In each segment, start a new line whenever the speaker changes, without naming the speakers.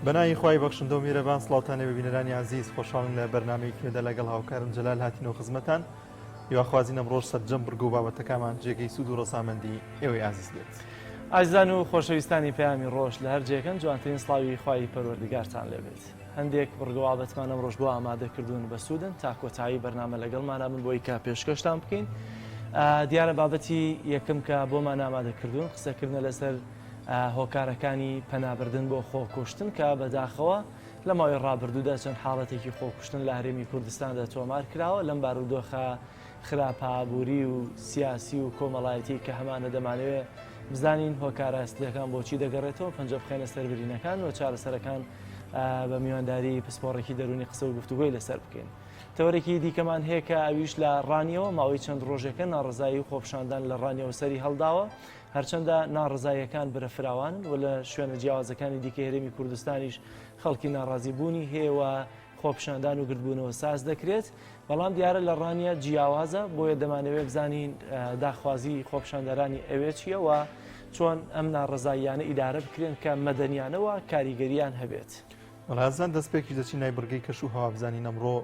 بەناوی خوای بەخشندە و میرەبان سڵاوتان لێبێ بینەرانی ئازیز خۆشحاڵین لە بەرنامەیەکی نوێدا لەگەڵ هاوکارم جەلال هاتینەوە خزمەتان هیواخوازین ئەمڕۆش سەرجەم بڕگە و بابەتەکانمان جێگەی سوود و ڕەزامەندی ئێوەی ئازیز بێت.
ئازیزان و خۆشەویستانی پەیامی ڕۆژ لە هەر جێکەن جوانترین سڵاوی خوای پەروەردگارتان لێبێت. هەندێک بڕگە و بابەتمان ئەمڕۆش بۆ ئامادە کردوون بەسوودن تا کۆتایی بەرنامە لەگەڵمانا بن بۆی کە پێشکەشتان بکەین. دیارە بابەتی یەکەم کە بۆمان ئامادە کردوون قسەکردنە لەسەر هۆکارەکانی پەنابردن بۆ خۆکوشتن کە بەداخەوە لە ماوەی ڕابردوودا چەند حاڵەتێکی خۆکوشتن لە هەرێمی کوردستاندا تۆمار کراوە لەم بارودۆخە خراپە ئابووری و سیاسی و کۆمەڵایەتی کە هەمانە دەمانەوێ بزانین هۆکارە ئەسلیەکان بۆچی دەگەڕێتەوە پەنجە بخەینە سەر برینەکان و چارەسەرەکان بە میوانداری پسپۆڕێکی دەروونی قسە و گفتوگۆی لەسەر بکەین. تەوەرێکی دیکەمان هەیە کە ئەویش لە ڕانیەوە ماوەی چەند ڕۆژێکە ناڕەزایی و خۆپیشاندان لە ڕانیەوە سەری هەڵداوە هەرچەندە ناڕەزاییەکان بەرە فراوانن و لە شوێنە جیاوازەکانی دیکەی هەرێمی کوردستانیش خەڵکی ناڕازی بوونی هەیە و خۆپیشاندان و گردبوونەوە ساز دەکرێت، بەڵام دیارە لە ڕانیە جیاوازە، بۆیە دەمانەوێت بزانین داخوازی خۆپیشاندەرانی ئەوێ چییە و چۆن ئەم ناڕەزاییانە ئیدارە بکرێن کە مەدەنیانە و کاریگەرییان هەبێت.
وەڵا ئازیزان دەستپێکیش دەچین لای بڕگەی کەش و هەوا بزانین ئەمڕۆ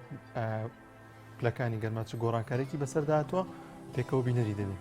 پلەکانی گەرما چ گۆڕانکاریی بەسەردا هاتووە، پێکەوە بینەری دەبین.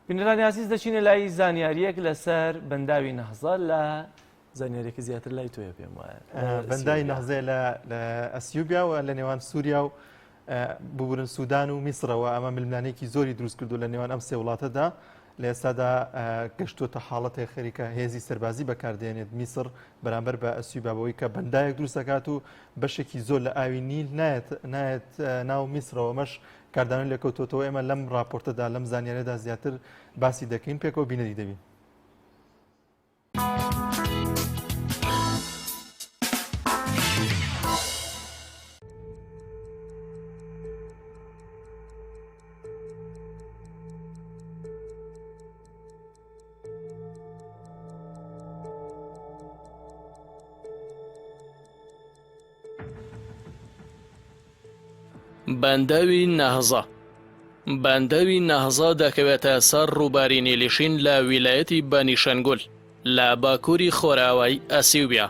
بینەرانی ئازیز دەچینە لای زانیاریەک لەسەر بەنداوی نەهزە لە زانیاریەکە زیاتر لای تۆیە پێم وایە
بەنداوی نەهزە لە ئەسیوبیا و لە نێوان سووریا و ببورن سودان و میسرەوە ئەمە ململانێکی زۆری دروست کردو لە نێوان ئەم سێ وڵاتەدا لە ئێستادا گەشتوتە حاڵەتێک خەریکە هێزی سەربازی بەکاردێنێت میسر بەرامبەر بە ئەسیوبیا بەوەی کە بەنداوێک دروست دەکات و بەشێکی زۆر لە ئاوی نیل نایەت نایەت ناو میسرەوە ئەمەش کاردانەوەی لێکەوتۆتەوە ئێمە لەم راپۆرتەدا لەم زانیارەدا زیاتر باسی دەکەین پێکەوە بینەری دەبین.
بەنداوی نەهزە بەنداوی نەهزە دەکەوێتە سەر ڕووباری نیلیشین لە ویلایەتی بەنیشەنگول لە باکووری خۆرئاوای ئەسیوبیا.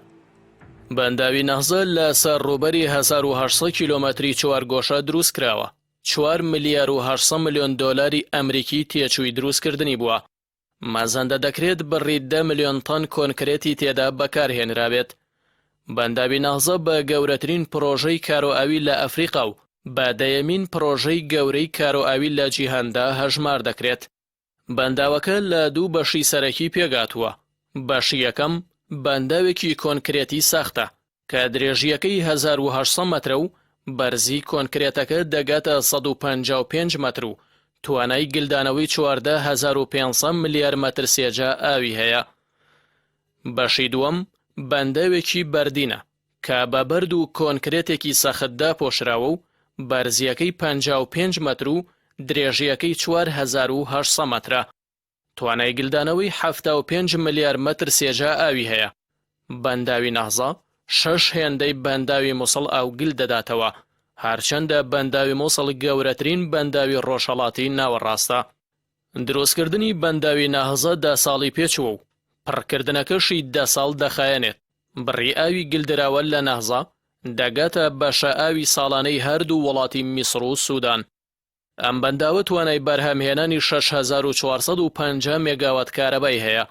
بەنداوی نەهزە لە سەر ڕووبەری 1800 کیلۆمەتری چوارگۆشە دروست کراوە. چوار ملیار و 800 ملیۆن دۆلاری ئەمریکی تێچووی دروستکردنی بووە. مەزەندە دەکرێت بڕی دە ملیۆن تەن کۆنکرێتی تێدا بەکارهێنرابێت. بەنداوی نەهزە بە گەورەترین پرۆژەی کارۆئاوی لە ئەفریقا و بە دەیەمین پرۆژەی گەورەی کارۆئاوی لە جیهاندا هەژمار دەکرێت. بەنداوەکە لە دوو بەشی سەرەکی پێکهاتووە، بەشی یەکەم بەنداوێکی کۆنکرێتی سەختە، کە درێژییەکەی 1800 مەترە و بەرزی کۆنکرێتەکە دەگاتە 155 مەتر و توانای گلدانەوەی 14500 ملیار مەتر سێجا ئاوی هەیە. بەشی دووەم بەنداوێکی بەردینە کە بە بەرد و کۆنکرێتێکی سەخت داپۆشراوە و بەرزییەکەی 55 مەتر و درێژییەکەی 4800 مەترە. توانای گلدانەوەی 75 ملیار مەتر سێجا ئاوی هەیە. بەنداوی نەهزە شەش هێندەی بەنداوی موسڵ ئاو گل دەداتەوە، هەرچەندە بەنداوی موسڵ گەورەترین بەنداوی ڕۆژهەڵاتی ناوەڕاستە. دروستکردنی بەنداوی نەهزە دە ساڵی پێچووە و پڕکردنەکەشی دە ساڵ دەخایەنێت. بڕی ئاوی گلدراوە لە نەهزە دەگاتە بەشە ئاوی ساڵانەی هەردوو وڵاتی میسڕ و سودان. ئەم بەنداوە توانای بەرهەمهێنانی 6450 مێگاوات کارەبای هەیە.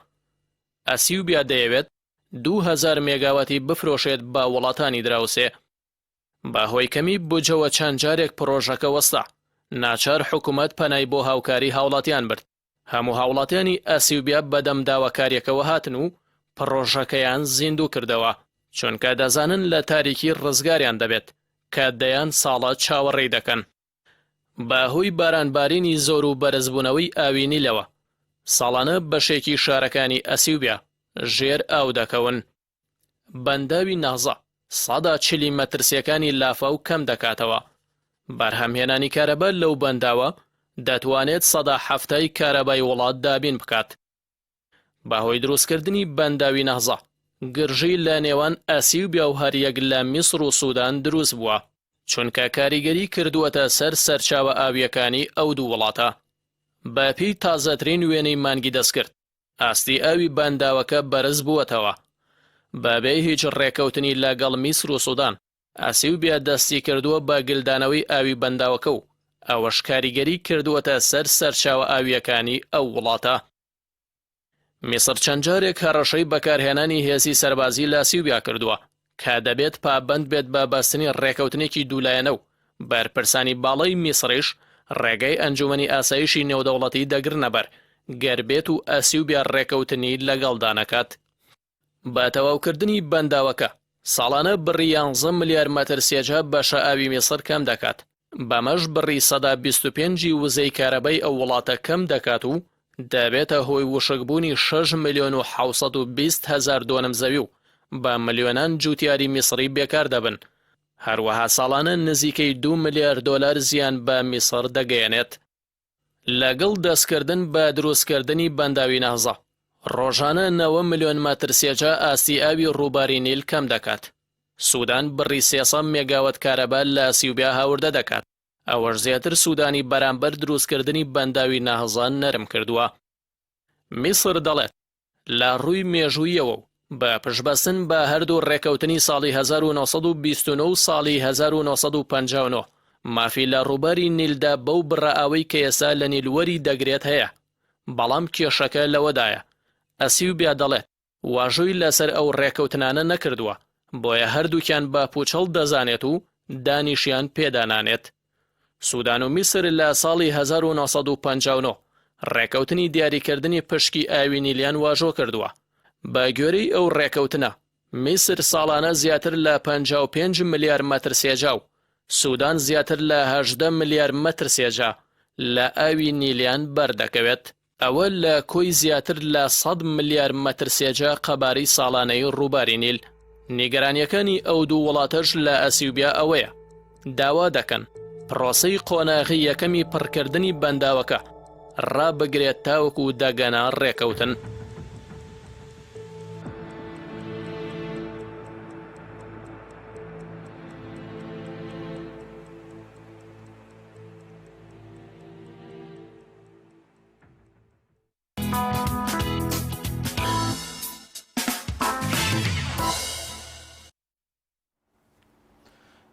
ئەسیوبیا دەیەوێت 2000 مێگاواتی بفرۆشێت بە وڵاتانی دراوسێ. بەهۆی کەمی بودجەوە چەند جارێک پڕۆژەکە وەستا، ناچار حکومەت پەنای بۆ هاوکاری هاوڵاتیان برد. هەموو هاوڵاتیانی ئەسیوبیا بەدەم داواکارییەکەوە هاتن و پڕۆژەکەیان زیندوو کردەوە، چونکە دەزانن لە تاریکی ڕزگاریان دەبێت کە دەیان ساڵە چاوەڕێی دەکەن. بەهۆی بارانبارینی زۆر و بەرزبوونەوەی ئاوی نیلەوە، ساڵانە بەشێکی شارەکانی ئەسیوبیا ژێر ئاو دەکەون. بەنداوی نەهزە سەدا چلی مەترسییەکانی لافاو کەم دەکاتەوە. بەرهەمهێنانی کارەبا لەو بەنداوە دەتوانێت سەدا حەفتای کارەبای وڵات دابین بکات. بەهۆی دروستکردنی بەنداوی نەهزە، گرژی لە نێوان ئەسیوبیا و هەریەک لە میسر و سودان دروست بووە، چونکە کاریگەری کردووەتە سەر سەرچاوە ئاوییەکانی ئەو دوو وڵاتە. بەپێی تازەترین وێنەی مانگی دەستکرد، ئاستی ئاوی بەنداوەکە بەرز بووەتەوە. بەبێ هیچ ڕێکەوتنی لەگەڵ میسر و سودان، ئەسیوبیا دەستیکردووە بە گلدانەوەی ئاوی بەنداوەکە و ئەوەش کاریگەری کردووەتە سەر سەرچاوە ئاوییەکانی ئەو وڵاتە. میسر چەند جارێک هەڕەشەی بەکارهێنانی هێزی سەربازی لە ئەسیوبیا کردووە کە دەبێت پابەند بێت بە بەستنی ڕێکەوتنێکی دوولایەنە و بەرپرسانی باڵای میسریش ڕێگای ئەنجومەنی ئاسایشی نێودەوڵەتی دەگرنەبەر گەر بێت و ئەسیوبیا ڕێکەوتنی لەگەڵدا نەکات. بە تەواوکردنی بەنداوەکە، ساڵانە بڕی یانزە ملیار مەتر سێجا بەشە ئاوی میسر کەم دەکات، بەمەش بڕی سەدا 25 ی وزەی کارەبای ئەو وڵاتە کەم دەکات و دەبێتە هۆی وشکبوونی شەش ملیۆن و 720 هەزار دۆنم زەوی و بە ملیۆنان جوتیاری میسری بێکار دەبن، هەروەها ساڵانە نزیکەی دوو ملیار دۆلار زیان بە میسر دەگەیەنێت. لەگەڵ دەستکردن بە دروستکردنی بەنداوی نەهزە، ڕۆژانە 90 ملیۆن مەتر سێجا ئاستی ئاوی ڕووباری نیل کەم دەکات. سودان بڕی 300 مێگاوات کارەبا لە ئەسیوبیا هاوردە دەکات، ئەوەش زیاتر سودانی بەرامبەر دروستکردنی بەنداوی نەهزە نەرم کردووە. میسر دەڵێت، لە ڕووی مێژووییەوە و بە پشتبەستن بە هەردوو ڕێکەوتنی ساڵی 1929 و ساڵی 1959 مافی لە ڕووباری نیلدا بەو بڕە ئاوەی کە ئێستا لە نیل وەری دەگرێت هەیە. بەڵام کێشەکە لەوەدایە ئەسیوبیا دەڵێت واژۆی لەسەر ئەو ڕێکەوتنانە نەکردووە، بۆیە هەردووکیان بە پوچەڵ دەزانێت و دانیشیان پێدا نانێت. سودان و میسر لە ساڵی 1959 ڕێکەوتنی دیاریکردنی پشکی ئاوی نیلیان واژۆ کردووە. بە گوێرەی ئەو ڕێکەوتنە، میسر ساڵانە زیاتر لە 55 ملیار مەتر سێجا و سودان زیاتر لە 18 ملیار مەتر سێجا لە ئاوی نیلیان بەردەکەوێت. ئەوە لە کۆی زیاتر لە سەد ملیار مەتر سێجا قەبارەی ساڵانەی ڕووباری نیل. نیگەرانییەکانی ئەو دوو وڵاتەش لە ئەسیوبیا ئەوەیە، داوا دەکەن پرۆسەی قۆناغی یەکەمی پڕکردنی بەنداوەکە ڕابگرێت تاوەکو دەگەنە ڕێکەوتن.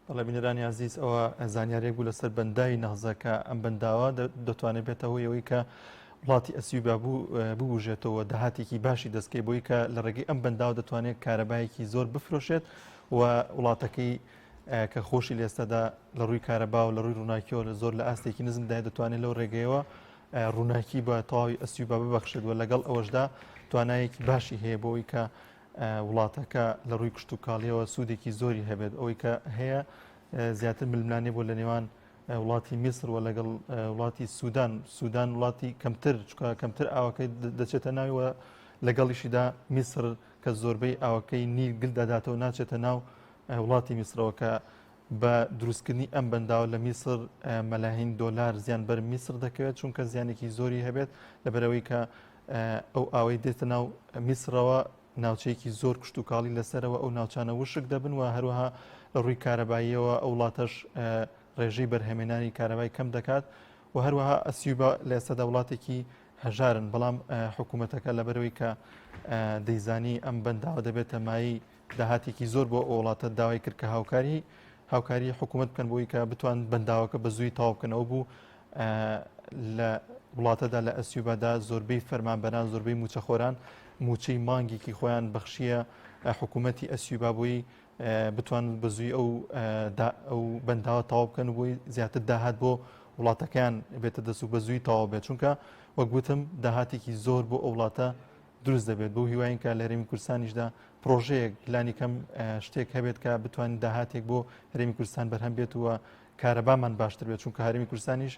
بەڵێ بینەرانی ئازیز ئەوە زانیارێک بوو لەسەر بەنداوی نەهزە کە ئەم بەنداوە دەتوانێت بێتە هۆی ئەوەی کە وڵاتی ئەسیوبیا ببوژێتەوە داهاتێکی باشی دەستکەی بۆی کە لە ڕێگەی ئەم بەنداوە دەتوانێت کارەبایەکی زۆر بفرۆشێت و وڵاتەکەی کە خۆشی لە ئێستادا لە ڕووی کارەبا و لە ڕووی ڕووناکیەوە لە زۆر لە ئاستێکی نزمدایە دەتوانێت لەو ڕێگەیەوە ڕووناکی بە تەواوی ئەسیوبا ببەخشێت و لەگەڵ ئەوەشدا توانایەکی باشی هەیە بۆ ئەوەی کە وڵاتەکە لە ڕووی کشتتوکاڵیەوە سوودێکی زۆری هەبێت ئەوەی کە هەیە زیاتر ململانێ بۆ لە نێوان وڵاتی میسر و لەگەڵ وڵاتی سوودان سوودان وڵاتی کەمتر چکە کەمتر ئاوەکەی دەچێتە ناوی و لەگەڵیشیدا میسر کە زۆربەی ئاوەکەی نیل گل دەداتەوە ناچێتە ناو وڵاتی میسرەوە کە بە دروستکردنی ئەم بەنداوە لە میسر مەلاهین دۆلار زیان بەر میسر دەکەوێت چونکە زیانێکی زۆری هەبێت لەبەرەوەی کە ئەو ئاوەی دێتە ناو میسرەوە ناوچەیەکی زۆر کشتتوکاڵی لەسەرەوە ئەو ناوچانە وشک دەبن و هەروەها لە ڕووی کارەباییەوە ئەو وڵاتەش ڕێژەی بەرهەمێنانی کارەبای کەم دەکات و هەروەها ئەسیوبا لە ئێستادا وڵاتێکی هەژارن بەڵام حکوومەتەکە لەبەرەوەی کە دەیزانی ئەم بەنداوە دەبێتە مایەی داهاتێکی زۆر بۆ ئەو وڵاتە داوای کرد کە هاوکاری هاوکاری حکوومەت بکەن بۆی کە بتوان بەنداوەکە بە زووی تەواو بکەنەوە بوو لە وڵاتەدا لە ئەسیوبادا زۆربەی فەرمانبەران زۆربەی موچەخۆران موچەی مانگێکی خۆیان بەخشیە حکوومەتی ئەسیوبا بۆی بتوان بە زووی ئەو ئەو بەنداوە تەواو بکەن و بۆی زیاتر داهات بۆ وڵاتەکەیان بێتە دەست و بە زووی تەواو بێت چونکە وەک وتم داهاتێکی زۆر بۆ ئەو وڵاتە دروست دەبێت بەو هیواین کە لە هەرێمی کوردستانیشدا پرۆژەیەک لانی کەم شتێک هەبێت کە بتوانین داهاتێک بۆ هەرێمی کوردستان بەرهەم بێت و کارەبامان باشتر بێت چونکە هەرێمی کوردستانیش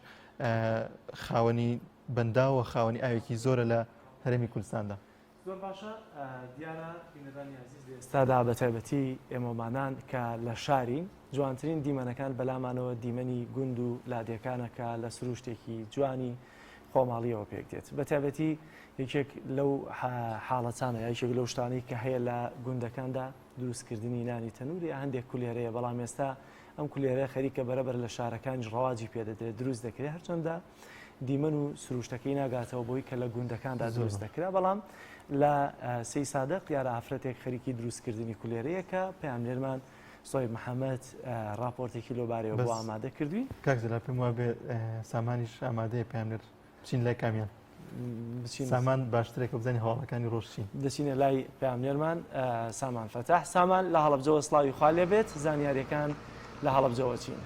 خاوەنی بەنداوە خاوەنی ئاوێکی زۆرە لە هەرێمی کوردستاندا.
زۆر باشە دیارە بینەرانی ئازیز لە ئێستادا بە تایبەتی ئێمەمانان کە لە شارین جوانترین دیمەنەکان بەلامانەوە دیمەنی گوند و لادێکانە کە لە سروشتێکی جوانی خۆماڵیەوە پێک دێت بە تایبەتی یەکێک لەو حاڵەتانە یەکێک لەو شتانەی کە هەیە لە گوندەکاندا دروستکردنی نانی تەنور یا هەندێک کولێرەیە بەڵام ئێستا ئەم کولێرە خەریکە بەرەبەر لە شارەکانیش ڕەواجی پێدەدرێت دروست دەکرێت هەرچەندە دیمەن و سروشتەکەی ناگاتەوە بۆی کە لە گوندەکاندا دروست دەکرا بەڵام لە سەی سادق دیارە ئافرەتێک خەریکی دروستکردنی کولێرەیەکە پەیامنێرمان سۆی محەممەد راپۆرتێکی لەوبارەیەوە بۆ ئامادە کردوین.
کاک جەلال پێم وابێ سامانیش ئامادەیە پەیامنێر بچین لای کامیان
بچین
سامان باشترێکە بزانین هەواڵەکانی ڕۆژ چین.
دەچینە لای پەیامنێرمان سامان فەتاح. سامان لە هەڵەبجەوە سڵاوی خوا لێ بێت، زانیاریەکان لە هەڵەبجەوە چین؟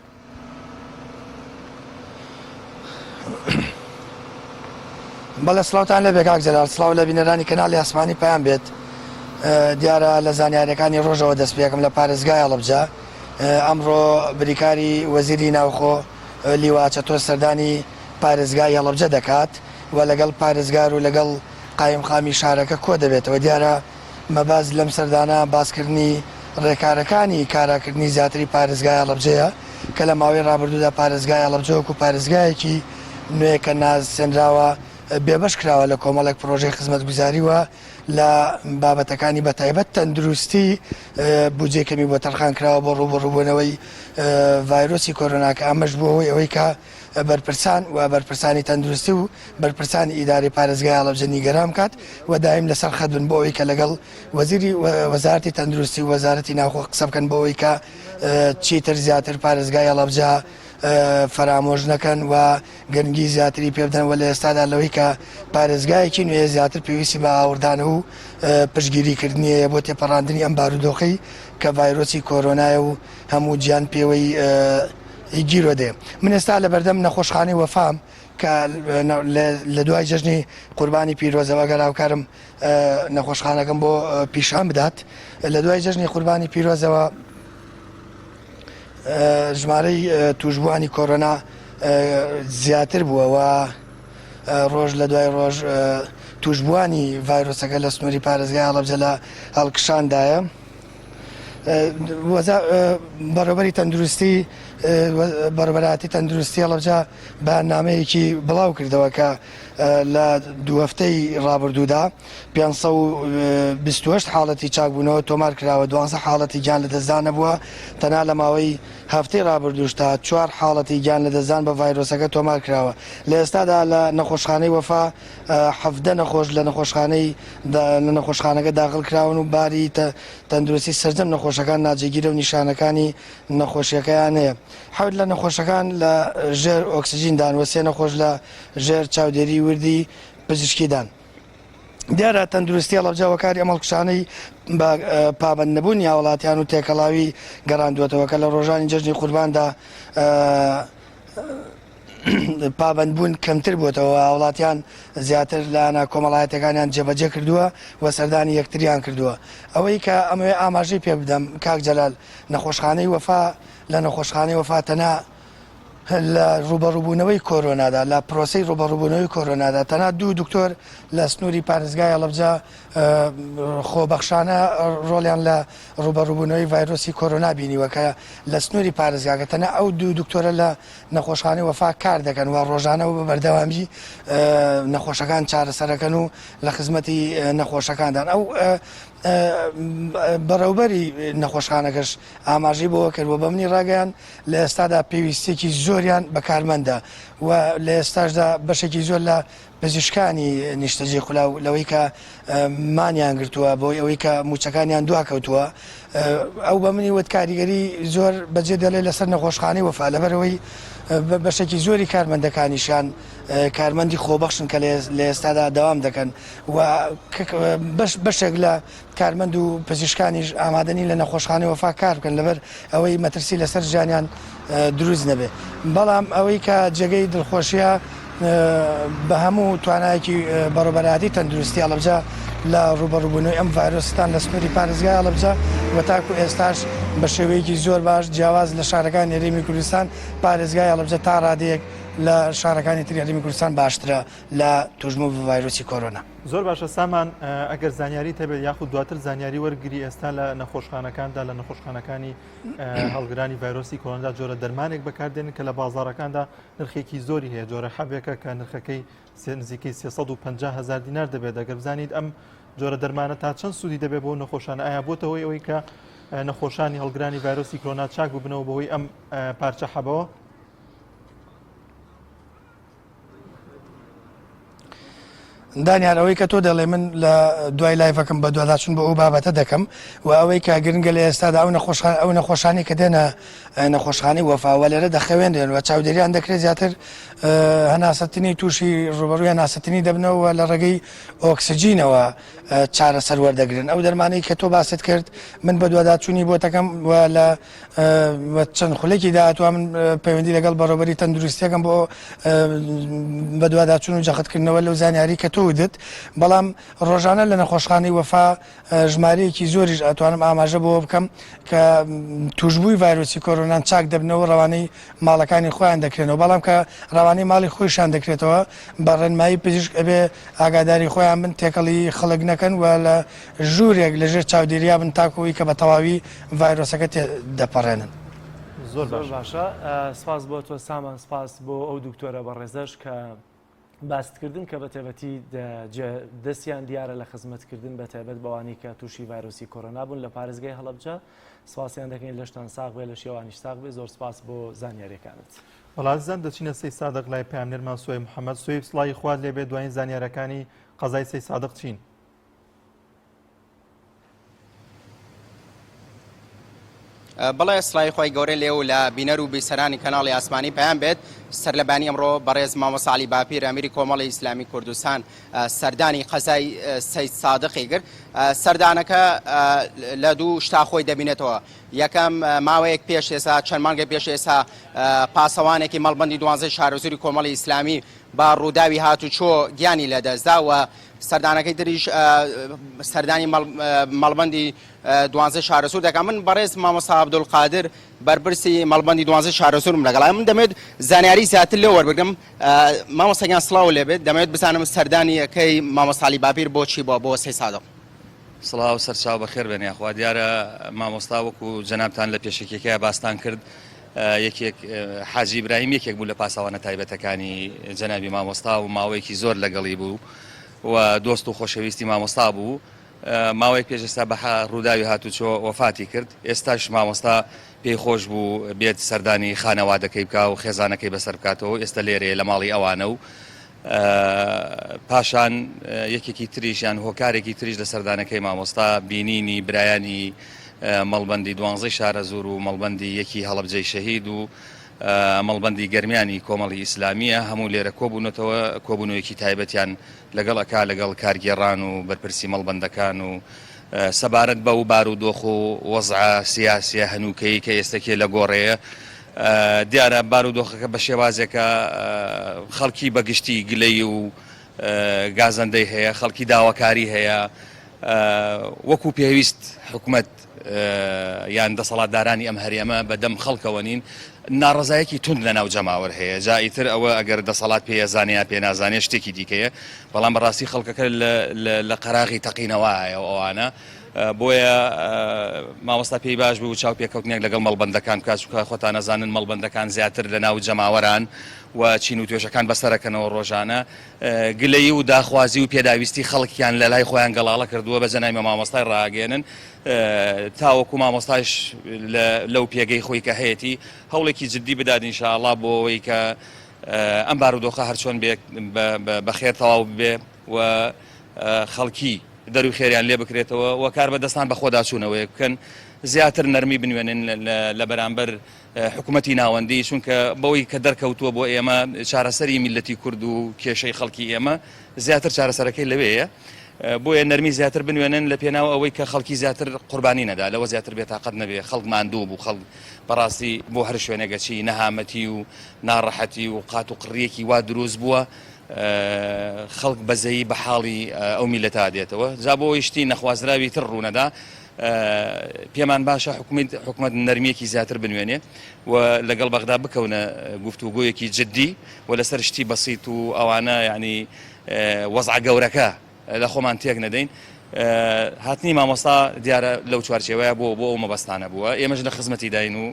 بەڵێ سڵاوتان لێبێ کاک جەلال سڵاو لە بینەرانی کەناڵی ئاسمانی پەیام بێت دیارە لە زانیاریەکانی ڕۆژەوە دەست پێکم لە پارێزگای هەڵەبجە ئەمڕۆ بریکاری وەزیری ناوخۆ لیوا چەتۆ سەردانی پارێزگای هەڵەبجە دەکات و لەگەڵ پارێزگار و لەگەڵ قایمقامی شارەکە کۆ دەبێتەوە دیارە مەبەست لەم سەردانە باسکردنی ڕێکارەکانی کاراکردنی زیاتری پارێزگای هەڵەبجەیە کە لە ماوەی ڕابردوودا پارێزگای هەڵەبجە وەکو پارێزگایەکی نوێ کە ناسێنراوە بێبەش کراوە لە کۆمەڵێک پڕۆژەی خزمەتگوزاری و لە بابەتەکانی بە تایبەت تەندروستی بودجەی کەمی بۆ تەرخان کراوە بۆ ڕووبەڕووبوونەوەی ڤایرۆسی کۆرۆنا کە ئەمەش بووە هۆی ئەوەی کە بەرپرسان و بەرپرسانی تەندروستی و بەرپرسانی ئیدارەی پارێزگای هەڵەبجە نیگەران بکات و دایم لەسەر خەت بن بۆ ئەوەی کە لەگەڵ وەزیری وەزارەتی تەندروستی و وەزارەتی ناوخۆ قسە بکەن بۆ ئەوەی کە چیتر زیاتر پارێزگای هەڵەبجە. فەرامۆش نەکەن و گرنگی زیاتری پێ بدەن و لە ئێستادا لەوەی کە پارێزگایەکی نوێ زیاتر پێویستی بە ئاوڕدانەوە و پشتگیری کردنی هەیە بۆ تێپەڕاندنی ئەم بارودۆخەی کە ڤایرۆسی کۆرۆنایە و هەموو جیان پێوەی گیرۆدەیە. من ئێستا لە بەردەم نەخۆشخانەی وەفام کە لە دوای جەژنی قوربانی پیرۆزەوە گەر هاوکارم نەخۆشخانەکەم بۆ پیشان بدات لە دوای جەژنی قوربانی پیرۆزەوە ژمارەی توشبووانی کۆرۆنا زیاتر بووە و ڕۆژ لە دوای ڕۆژ توشبووانی ڤایرۆسەکە لە سنووری پارێزگای هەڵەبجە لە هەڵکشاندایە. بەڕێوەبەری تەندروستی بەڕێوەبەرایەتی تەندروستی هەڵەبجە بەیاننامەیەکی بڵاو کردەوە کە لە دوو هەفتەی ڕابردوودا 528 حاڵەتی چاکبوونەوە تۆمار کراوە دوانزە حاڵەتی گیان لەدەستدان نەبووە تەنها لە ماوەی هەفتەی ڕابردووش تا چوار حاڵەتی گیان لەدەستدان بە ڤایرۆسەکە تۆمار کراوە لە ئێستادا لە نەخۆشخانەی وەفا 17 نەخۆش لە نەخۆشخانەی لە نەخۆشخانەکە داخل کراون و باری تەندروستی سەرجەم نەخۆشەکان ناجێگیرە و نیشانەکانی نەخۆشیەکەیان هەیە. حەوت لە نەخۆشەکان لە ژێر ئۆکسجیندان و سێ نەخۆش لە ژێر چاودێری وردی پزیشکیدان. دیارە تەندروستی هەڵەبجە هۆکاری ئەم هەڵکشانەی بە پابەند نەبوونی هاوڵاتیان و تێکەڵاوی گەڕاندووەتەوە کە لە ڕۆژانی جەژنی قورباندا پابەندبوون کەمتر بووەتەوە، هاوڵاتیان زیاتر لایەنە کۆمەڵایەتیەکانیان جێبەجێ کردووە و سەردانی یەکتریان کردووە. ئەوەی کە ئەمەوێ ئاماژەی پێ بدەم کاک جەلال، نەخۆشخانەی وەفا لە نەخۆشخانەی وەفا تەنها لە ڕووبەڕووبوونەوەی کۆرۆنادا، لە پرۆسەی ڕووبەڕووبوونەوەی کۆرۆنادا تەنها دوو دکتۆر لە سنووری پارێزگای هەڵەبجە خۆبەخشانە ڕۆڵیان لە ڕووبەڕووبوونەوەی ڤایرۆسی کۆرۆنا بینیوە کە لە سنووری پارێزگاکە تەنها ئەو دوو دکتۆرە لە نەخۆشخانەی وەفا کار دەکەن و ڕۆژانە و بە بەردەوامی نەخۆشەکان چارەسەرەکەن و لە خزمەتی نەخۆشەکاندان. ئەو بەڕێوبەری نەخۆشخانەکەش ئاماژەی بەوە کرد و بە منی ڕاگەیان لە ئێستادا پێویستیەکی زۆریان بە کارمەندە و لە ئێستاشدا بەشێکی زۆر لە پزیشکانی نیشتەجێی خولاو لەوەی کە مانیان گرتووە بۆی ئەوەی کە مووچەکانیان دواکەوتووە ئەو بە منی وت کاریگەری زۆر بەجێ دەڵێ لەسەر نەخۆشخانەی وەفا لەبەرەوەی بەشێکی زۆری کارمەندەکانیشیان کارمەندی خۆبەخشن کە لە ئێستادا دەوام دەکەن و بەش بەشێک لە کارمەند و پزیشکانیش ئامادە نین لە نەخۆشخانەی وەفا کار بکەن لەبەر ئەوەی مەترسی لەسەر ژیانیان دروست نەبێ. بەڵام ئەوەی کە جێگەی دڵخۆشیە بە هەموو توانایەکی بەڕێوبەرایەتی تەندروستی هەڵەبجە لە ڕووبەڕووبوونەوەی ئەم ڤایرۆسەتان لە سنووری پارێزگای هەڵەبجە و تاکو ئێستاش بە شێوەیەکی زۆر باش جیاواز لە شارەکانی هەرێمی کوردستان پارێزگای هەڵەبجە تا ڕادەیەک لە شارەکانی تری هەرێمی کوردستان باشترە لە تووشبوون بە ڤایرۆسی کۆرۆنا.
زۆر باشە سامان ئەگەر زانیاریت هەبێت یاخود دواتر زانیاری وەرگری ئێستا لە نەخۆشخانەکاندا لە نەخۆشخانەکانی هەڵگرانی ڤایرۆسی کۆرۆنادا جۆرە دەرمانێک بەکاردێنن کە لە بازاڕەکاندا نرخێکی زۆری هەیە جۆرە حەبێکە کە نرخەکەی نزیکەی 350 هزار دینار دەبێت ئەگەر بزانیت ئەم جۆرە دەرمانە تا چەند سوودی دەبێت بۆ نەخۆشان ئایا بۆتە هۆی ئەوەی کە نەخۆشانی هەڵگرانی ڤایرۆسی کۆرۆنا چاک ببنەوە بەهۆی ئەم پارچە حەبەوە؟
دانیار ئەوەی کە تۆ دەڵێ من لە دوای live ەکەم بە دواداچون بۆ ئەو بابەتە دەکەم و ئەوەی کە گرنگە لە ئێستادا ئەو نەخۆشخان ئەو نەخۆشانی کە دێنە نەخۆشخانەی وەفاوە لێرە دەخەوێنرێن و چاودێریان دەکرێت زیاتر هەناسەتنی تووشی ڕوبەڕووی هەناسەتنی دەبنەوە لە ڕێگەی ئۆکسجینەوە چارەسەر وەردەگرن ئەو دەرمانەی کە تۆ باست کرد من بە دواداچوونی بۆ دەکەم و لە و چەند خولێکی داهاتوە من پەیوەندی لەگەڵ بەڕێوەبەری تەندروستیەکەم بۆ بەدواداچوون و جەختکردنەوە لەو زانیاری کە تۆ ودت بەڵام ڕۆژانە لە نەخۆشخانەی وەفا ژمارەیەکی زۆریش ئەتوانم ئاماژە بۆ بکەم کە توشببووی ڤایرۆسی کۆرۆنان چاک دەبنەوە ڕەوانەی ماڵەکانی خۆیان دەکرێنەوە بەڵام کە ڕەوانەی ماڵی خۆیشان دەکرێتەوە بە ڕێنمایی پزیشک ئەبێ ئاگاداری خۆیان بن تێکەڵی خەڵک نەکەن و لە ژوورێک لەژێر چاودێریا بن تاکو ئەوی کە بە تەواوی ڤایرۆسەکە تێ دەپەڕێنن.
زۆر
زۆر باشە سپاس بۆ تۆ سامان سپاس بۆ ئەو دکتۆرە بەڕێزەش کە باستکردن کە بە تایبەتی دەستیان دیارە لە خزمەتکردن بە تایبەت بەوانی کە تووشی ڤایرۆسی کۆرۆنا بوون لە پارێزگای هەڵەبجە سپاسیان دەکەین لەشتان ساغ بێ لە شێوانیش ساغ بێ زۆر سپاس بۆ زانیاریەکانت.
وەڵا ئازیزان دەچینە سەی سادق لای پەیامنێرمان سوەیب محەمەد سوەیب سڵاوی خوات لێبێ دوایین زانیارەکانی قەزای سەی سادق چین؟
بەڵێ سڵاوی خوای گەورە لێ و لە بینەر و بیسەرانی کەناڵی ئاسمانی پەیام بێت. سەرلەبەیانی ئەمڕۆ بەڕێز مامۆستا عەلی باپیر ئەمیری کۆمەڵی ئیسلامی کوردستان سەردانی قەزای سەید سادقی کرد. سەردانەکە لە دوو شتا خۆی دەبینێتەوە. یەکەم ماوەیەک پێش ئێستا چەند مانگێک پێش ئێستا پاسەوانێکی مەڵبەندی دوانزەی شارەزووری کۆمەڵی ئیسلامی بە ڕووداوی هاتوچۆ گیانی لەدەستدا و سەردانەکەی تریش سەردانی مەڵبەندی دوانزەی شارەزوور دەکات. من بەڕێز مامۆستا عەبدولقادر بەرپرسی مەڵبەندی دوانزەی شارەزوورم لەگەڵایە. من دەمەوێت زانیاری زیاتر لێ وەربگرم. مامۆستا گیان سڵاو لێبێت، دەمەوێت بزانم سەردانیەکەی مامۆستا عەلی باپیر بۆچی بووە بۆ سەید سادق؟
سڵاو سەرچاو بەخێر بێن یاخوا دیارە مامۆستا وەکو جەنابتان لە پێشەکیەکەیا باستان کرد یەکێک حاجی ئیبراهیم یەکێک بوو لە پاسەوانە تایبەتەکانی جەنابی مامۆستا و ماوەیەکی زۆر لەگەڵی بوو و دۆست و خۆشەویستی مامۆستا بوو ماوەیەک پێش ئێستا بە ڕووداوی هاتوچۆ وەفاتی کرد ئێستاش مامۆستا پێی خۆش بوو بێت سەردانی خانەوادەکەی بکا و خێزانەکەی بەسەر بکاتەوە ئێستا لێرەیە لە ماڵی ئەوانە و پاشان یەکێکی تریش یان هۆکارێکی تریش لە سەردانەکەی مامۆستا بینینی برایانی مەڵبەندی دوانزەی شارەزوور و مەڵبەندی یەکی هەڵەبجەی شەهید و مەڵبەندی گەرمیانی کۆمەڵی ئیسلامیە هەموو لێرە کۆبوونەتەوە کۆبوونەوەیەکی تایبەتیان لەگەڵ ئەکا لەگەڵ کارگێڕان و بەرپرسی مەڵبەندەکان و سەبارەت بەو بارودۆخ و وەزعە سیاسیە هەنووکەیی کە ئێستەکێ لە گۆڕێیە، دیارە بارودۆخەکە بە شێوازێکە خەڵکی بە گشتی گلەیی و گازەندەی هەیە، خەڵکی داواکاری هەیە، وەکو پێویست حکومەت یان دەسەڵاتدارانی ئەم هەرێمە بە دەم خەڵکەوە نین، ناڕەزایەکی توند لە ناو جەماوەر هەیە، جا ئیتر ئەوە ئەگەر دەسەڵات پێی ئەزانێ یا پێ نازانێ شتێکی دیکەیە، بەڵام بەڕاستی خەڵکەکە لە قەراغی تەقینەوەیە و ئەوانە، بۆیە مامۆستا پێی باش بوو چاوپێکەوتنێک لەگەڵ مەڵبەندەکان بکات، چونکە خۆتان ئەزانن مەڵبەندەکان زیاتر لە ناو جەماوەران و چین و توێژەکان بەسەرەکەنەوە ڕۆژانە گلەیی و داخوازی و پێداویستی خەڵکیان لە لای خۆیان گەڵاڵە کردووە بە جەنابی مامۆستای ڕاگەیەنن تاوەکو مامۆستاش لەو پێگەی خۆی کە هەیەتی هەوڵێکی جدی بدات ئینشاءڵڵا بۆ ئەوەی کە ئەم بارودۆخە هەرچۆن بێ بە خێر تەواو ببێ و خەڵکی دەروی خێریان لێ بکرێتەوە و کار بەدەستان بەخۆداچوونەوەیەک بکەن زیاتر نەرمی بنوێنن لە بەرامبەر حکومەتی ناوەندی، چونکە بەوەی کە دەرکەوتووە بۆ ئێمە چارەسەری میللەتی کورد و کێشەی خەڵکی ئێمە زیاتر چارەسەرەکەی لەوێیە، بۆیە نەرمی زیاتر بنوێنن لە پێناو ئەوەی کە خەڵکی زیاتر قوربانی نەدا، لەوە زیاتر بێتاقەت نەبێ، خەڵک ماندوو بوو، خەڵک بەڕاستی بۆ هەر شوێنێک ئەچی نەهامەتی و ناڕەحەتی و قات و قڕییەکی وا دروست بووە، خەڵک بەزەیی بە حاڵی ئەو میللەتە دێتەوە، جا بۆ ئەوەی شتی نەخوازراوی تر ڕوونەدا پێمان باشە حکومەت نەرمییەکی زیاتر بنوێنێ و لەگەڵ بەغدا بکەونە گفتوگۆیەکی جددی و لەسەر شتی بەسیت و ئەوانە یعنی وەزعە گەورەکە لە خۆمان تێک نەدەین. هاتنی مامۆستا دیارە لەو چوارچێوەیە بۆ بۆ ئەو مەبەستانە بووە ئێمەش لە خزمەتی داین و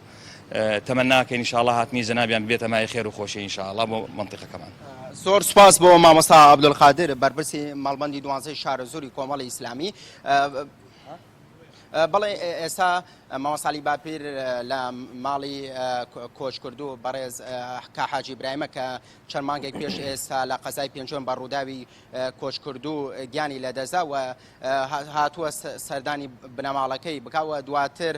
تەمەناکەین ئینشاڵڵا هاتنی جەنابیان ببێتە مایەی خێر و خۆشی ئینشاڵڵا بۆ مەنتیقەکەمان.
زۆر سوپاس بۆ مامۆستا عەبدولقادر بەرپرسی مەڵبەندی دوانزەی شارەزووری کۆمەڵی ئیسلامی. بەڵێ ئێستا مامۆستا عەلی باپیر لە ماڵی کۆچکردوو بەڕێز کا حاجی ئیبراهیمە کە چەند مانگێک پێش ئێستا لە قەزای پێنجوێن بە ڕووداوی کۆچکردوو گیانی لەدەستدا و هاتووە سەردانی بنەماڵەکەی بکا و دواتر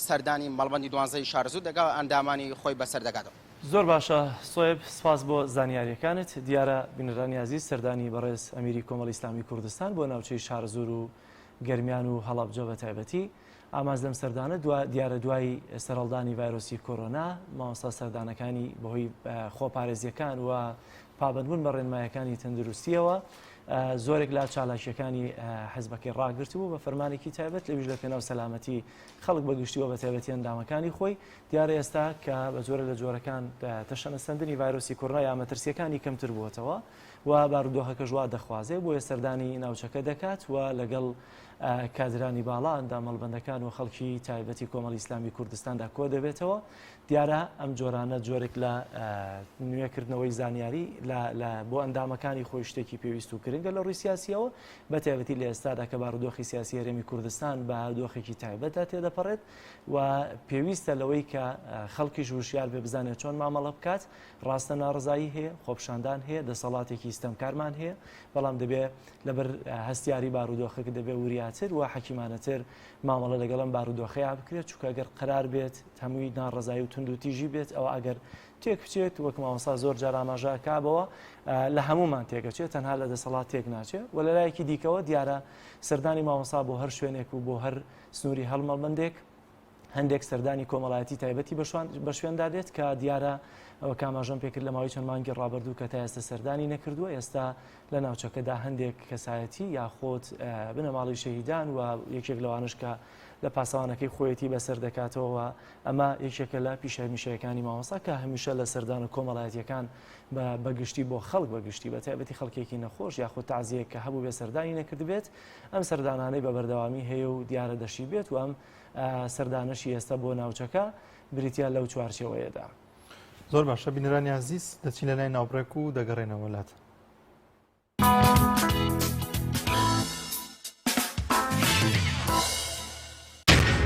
سەردانی مەڵبەندی دوانزەی شارەزوور دەکا و ئەندامانی خۆی بەسەر دەکاتەوە.
زۆر باشە سۆێب سپاس بۆ زانیاریەکانت. دیارە بینەرانی ئازیز سەردانی بەڕێز ئەمیری کۆمەڵی ئیسلامی کوردستان بۆ ناوچەی شارەزوور و گەرمیان و هەڵەبجە بە تایبەتی ئامانج لەم سەردانە دوا دیارە دوای سەرهەڵدانی ڤایرۆسی کۆرۆنا مامۆستا سەردانەکانی بەهۆی خۆپارێزیەکان و پابەندبوون بە ڕێنمایەکانی تەندروستیەوە زۆرێک لە چالاکیەکانی حزبەکەی ڕاگرتبوو بە فەرمانێکی تایبەت لەویش لە پێناو سەلامەتی خەڵک بەگشتی و بە تایبەتی ئەندامەکانی خۆی دیارە ئێستا کە بە جۆرە لە جۆرەکان تەشەنەسەندنی ڤایرۆسی کۆرۆنا یا مەترسیەکانی کەمتر بووەتەوە و بارودۆخەکەش وا دەخوازێ بۆیە سەردانی ناوچەکە دەکات و لەگەڵ کادرانی باڵا ئەندام مەڵبەندەکان و خەڵکی تایبەتی کۆمەڵی ئیسلامی کوردستاندا کۆ دەبێتەوە دیارە ئەم جۆرانە جۆرێک لە نوێکردنەوەی زانیاری لە بۆ ئەندامەکانی خۆی شتێکی پێویست و گرنگە لە ڕووی سیاسیەوە بە تایبەتی لە ئێستادا کە بارودۆخی سیاسی هەرێمی کوردستان بە دۆخێکی تایبەتدا تێدەپەڕێت و پێویستە لەوەی کە خەڵکیش وشیار بێ بزانێت چۆن مامەڵە بکات ڕاستە ناڕزایی هەیە خۆپشاندان هەیە دەسەڵاتێکی. دەسەڵاتێکی ستەمکارمان هەیە بەڵام دەبێ لەبەر هەستیاری بارودۆخەکە دەبێ وریاتر و حەکیمانەتر مامەڵە لەگەڵ ئەم بارودۆخەیا بکرێت چونکە گەر قەرار بێت هەمووی ناڕەزایی و توندوتیژی بێت ئەوە ئەگەر تێک بچێت وەک مامۆستا زۆر جار ئاماژە ئەکا بەوە لە هەمومان تێکەچێت تەنها لە دەسەڵات تێک ناچێت و لە لایەکی دیکەوە دیارە سەردانی مامۆستا بۆ هەر شوێنێک و بۆ هەر سنووری هەڵمەڵبندێک هەندێک سەردانی کۆمەڵایەتی تایبەتی بە شوێندا دێت کە دیارە ئەوە کاماژەم پێکرد لە ماوەی چەند مانگی ڕابردوو کە تا ئێستا سەردانی نەکردووە ئێستا لە ناوچەکەدا هەندێک کەسایەتی یاخۆت بنەماڵی شەهیدان و یەکێک لەوانش کە لە پاسەوانەکەی خۆیەتی بەسەر دەکاتەوە ئەمە یەکێکە لە پیشە هەمیشەیەکانی مامۆستا کە هەمیشە لە سەردانە کۆمەڵایەتیەکان بە بەگشتی بۆ خەڵک بەگشتی بە تایبەتی خەڵکێکی نەخۆش یاخود تازیەک کە هەبوو بێ سەردانی نەکردبێت ئەم سەردانانەی بە بەردەوامی هەیە و دیارە دەشی بێت و ئەم سەردانەشی ئێستا بۆ ناوچەکە بریتە لەو چوارچێوەیەدا.
زۆر باشە بینەرانی ئازیز دەچین لە لای ناوبڕێک و دەگەڕێنەوە لات.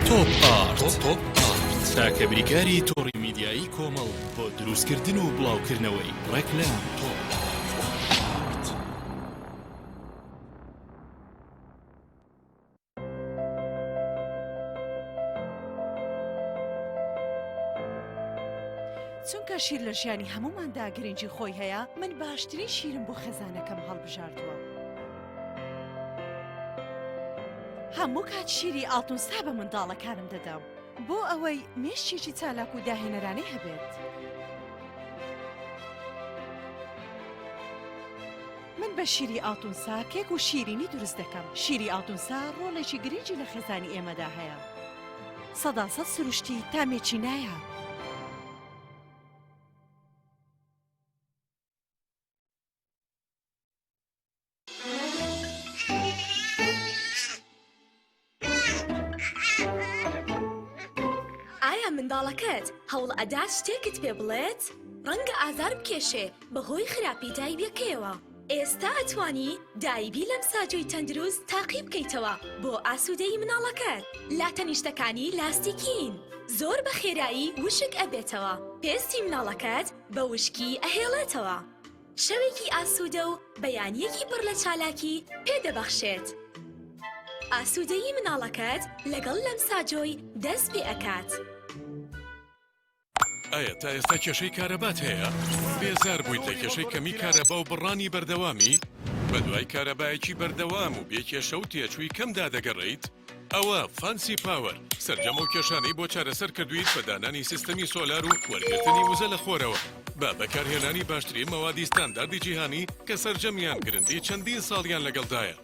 تۆپ ئارت تۆپ ئارت تاکە بریکاری تۆڕی میدیایی کۆمەڵ بۆ دروستکردن و بڵاوکردنەوەی ڕێکلام تۆپ ئارت.
چونکە شیر لە ژیانی هەمووماندا گرنگی خۆی هەیە من باشترین شیرم بۆ خێزانەکەم هەڵبژاردووە. هەموو کات شیری ئاڵتونسا بە منداڵەکانم دەدەم بۆ ئەوەی مێشکێکی چالاک و داهێنەرانەی هەبێت. من بە شیری ئاڵتونسا کێک و شیرینی دروست دەکەم. شیری ئاڵتونسا ڕۆڵێکی گرنگی لە خێزانی ئێمەدا هەیە. سەداسەد سروشتی تامێکی نایاب.
ئایا منداڵەکەت هەوڵ ئەدات شتێکت پێ بڵێت؟ ڕەنگە ئازار بکێشێ بەهۆی خراپی دایبیەکەیەوە. ئێستا ئەتوانی دایبی لەمساجۆی تەندروست تاقی بکەیتەوە بۆ ئاسوودەیی مناڵەکەت. لاتەنیشتەکانی لاستیکین زۆر بە خێرایی وشک ئەبێتەوە، پێستی مناڵەکەت بە وشکی ئەهێڵێتەوە. شەوێکی ئاسوودە و بەیانییەکی پڕ لە چالاکی پێ دەبەخشێت. ئاسوودەیی مناڵەکەت لەگەڵ لەمساجۆی دەست پێ ئەکات.
ئایا تا ئێستا کێشەی کارەبات هەیە؟ بێزار بوویت لە کێشەی کەمی کارەبا و بڕانی بەردەوامی؟ بەدوای کارەبایەکی بەردەوام و بێ کێشە و تێچووی کەمدا دەگەڕێیت؟ ئەوە فانسی پاوەر سەرجەم ئەو کێشانەی بۆ چارەسەر کردوویت بە دانانی سیستەمی سۆلار و وەرگرتنی وزە لە خۆرەوە بە بەکارهێنانی باشترین مەوادی ستانداردی جیهانی کە سەرجەمیان گرنتی چەندین ساڵیان لەگەڵدایە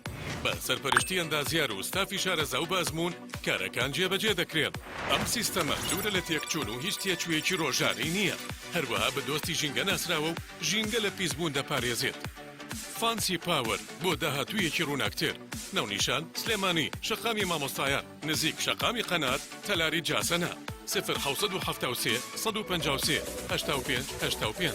بە سەرپەرشتی ئەندازیار و ستافی شارەزا و بە ئەزموون کارەکان جێبەجێ دەکرێن. ئەم سیستەمە دوورە لە تێکچوون و هیچ تێچوویەکی ڕۆژانەی نییە، هەروەها بە دۆستی ژینگە ناسراوە و ژینگە لە پیسبوون دەپارێزێت. فانسی پاوەر بۆ داهاتوویەکی ڕووناکتر. ناونیشان، سلێمانی، شەقامی مامۆستایان، نزیک شەقامی قەنات، تەلاری جاسەنە. 0773 153 85 85.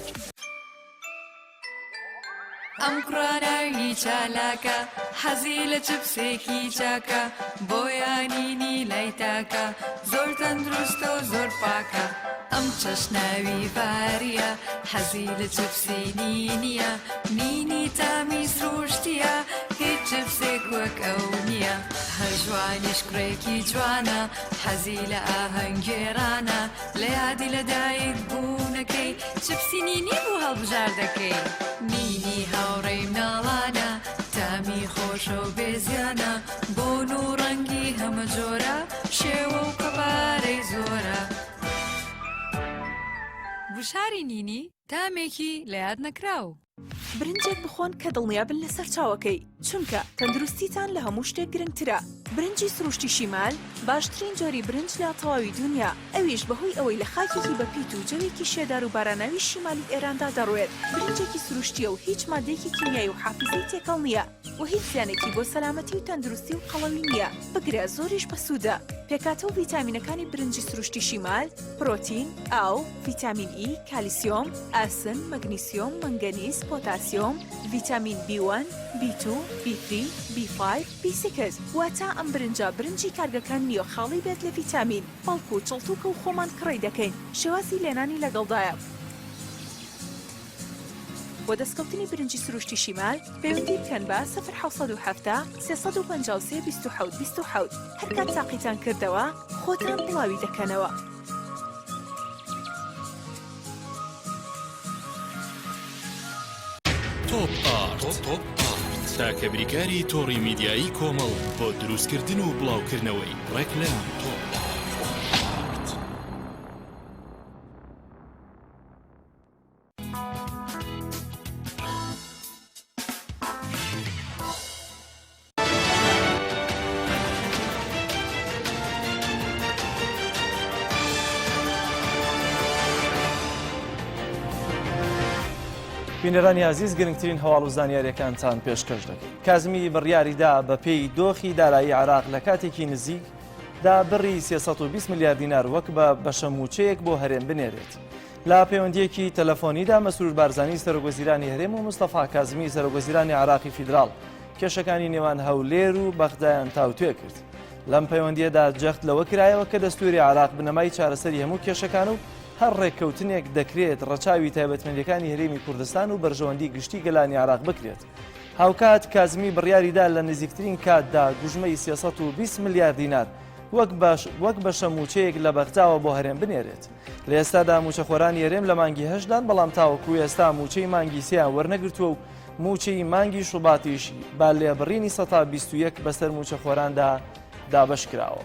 ئەم کوڕە ناوی چالاکە حەزی لە چپسێکی چاکە بۆیانینی لای تاکە زۆر تەندروستە و زۆر پاکە ئەم چەشناوی ڤاریە حەزی لە چپسی نینیە نینی تامی سروشتیە هیچ چپسێک وەک ئەو نییە هەژوانیش کوڕێکی جوانە حەزی لە ئاهەنگگێڕانە لە یادی لە دایک بوونەکەی چپسی نینی بوو هەڵبژاردەکەی نینی هاوڕێی مناڵانە تامی خۆشە و بێزیانە بۆن و ڕەنگی هەمە جۆرە شێوە و قەبارەی زۆرە. گوشاری نینی تامێکی لە یاد نەکراو.
برنجێک بخۆن کە دڵنیابن لە سەرچاوەکەی، چونکە تەندروستیتان لە هەموو شتێک گرنگترە. برنجی سروشتی شیمال باشترین جۆری برنج لە تەواوی دونیا، ئەویش بەهۆی ئەوەی لە خاکێکی بەپیت و جەوێکی شێدار و باراناوی شیمالی ئێراندا دەڕوێت، برنجێکی سروشتییە و هیچ ماددەیەکی کیمیایی و حافیزەی تێکەڵ نییە و هیچ زیانێکی بۆ سەلامەتی و تەندروستی و قەڵەوی نییە، بگرە زۆریش بەسوودە. پێکهاتە و ڤیتامینەکانی برنجی سروشتی شیمال، پرۆتین، ئاو، ڤیتامین ئی، کالیسیۆم، ئاسن، مەگنیسیۆم، مەنگەنیز، پۆتاسیۆم، ڤیتامین بی وەن، بی تو، بی ثری، بی فایڤ، بی سیکس، واتە ئەم برنجە برنجی کارگەکان نییە خاڵی بێت لە ڤیتامین، بەڵکو چڵتوکە و خۆمان کڕی دەکەین، شێوازی لێنانی لەگەڵدایە. بۆ دەستکەوتنی برنجی سروشتی شیمال پەیوەندی بکەن بە 0770 353 27 27 هەرکات تاقیتان کردەوە خۆتان بڵاوی دەکەنەوە.
تۆپ ئارت تاکە بریکاری تۆڕی میدیایی کۆمەڵ بۆ دروستکردن و بڵاوکردنەوەی ڕێکلام. تۆپ ئارت.
بینەرانی ئازیز گرنگترین هەواڵ و زانیاریەکانتان پێشکەش دەکەین کازمی بڕیاریدا بە پێی دۆخی دارایی عراق لە کاتێکی نزیک دا بڕی 320 ملیار دینار وەک بە بەشە موچەیەک بۆ هەرێم بنێرێت. لە پەیوەندیەکی تەلەفۆنیدا مەسرور بارزانی سەرۆکوەزیرانی هەرێم و مستەفا کازمی سەرۆکوەزیرانی عراقی فیدراڵ کێشەکانی نێوان هەولێر و بەغدایان تاوتوێ کرد. لەم پەیوەندیەدا جەخت لەوە کرایەوە کە دەستوری عراق بنەمای چارەسەری هەموو کێشەکان و هەر ڕێککەوتنێک دەکرێت ڕەچاوی تایبەتمەندیەکانی هەرێمی کوردستان و بەرژەوەندی گشتی گەلانی عراق بکرێت. هاوکات کازمی بڕیاریدا لە نزیکترین کاتدا گوژمەی 320 ملیار دینار وەک وەک بەشە مووچەیەک لە بەغداوە بۆ هەرێم بنێرێت. لە ئێستادا مووچەخۆرانی هەرێم لە مانگی هەشتدان بەڵام تاوەکو ئێستا مووچەی مانگی سێیان وەرنەگرتووە و مووچەی مانگی شوباتیش بە لێبڕینی 21% بەسەر مووچەخۆراندا دابەش کراوە.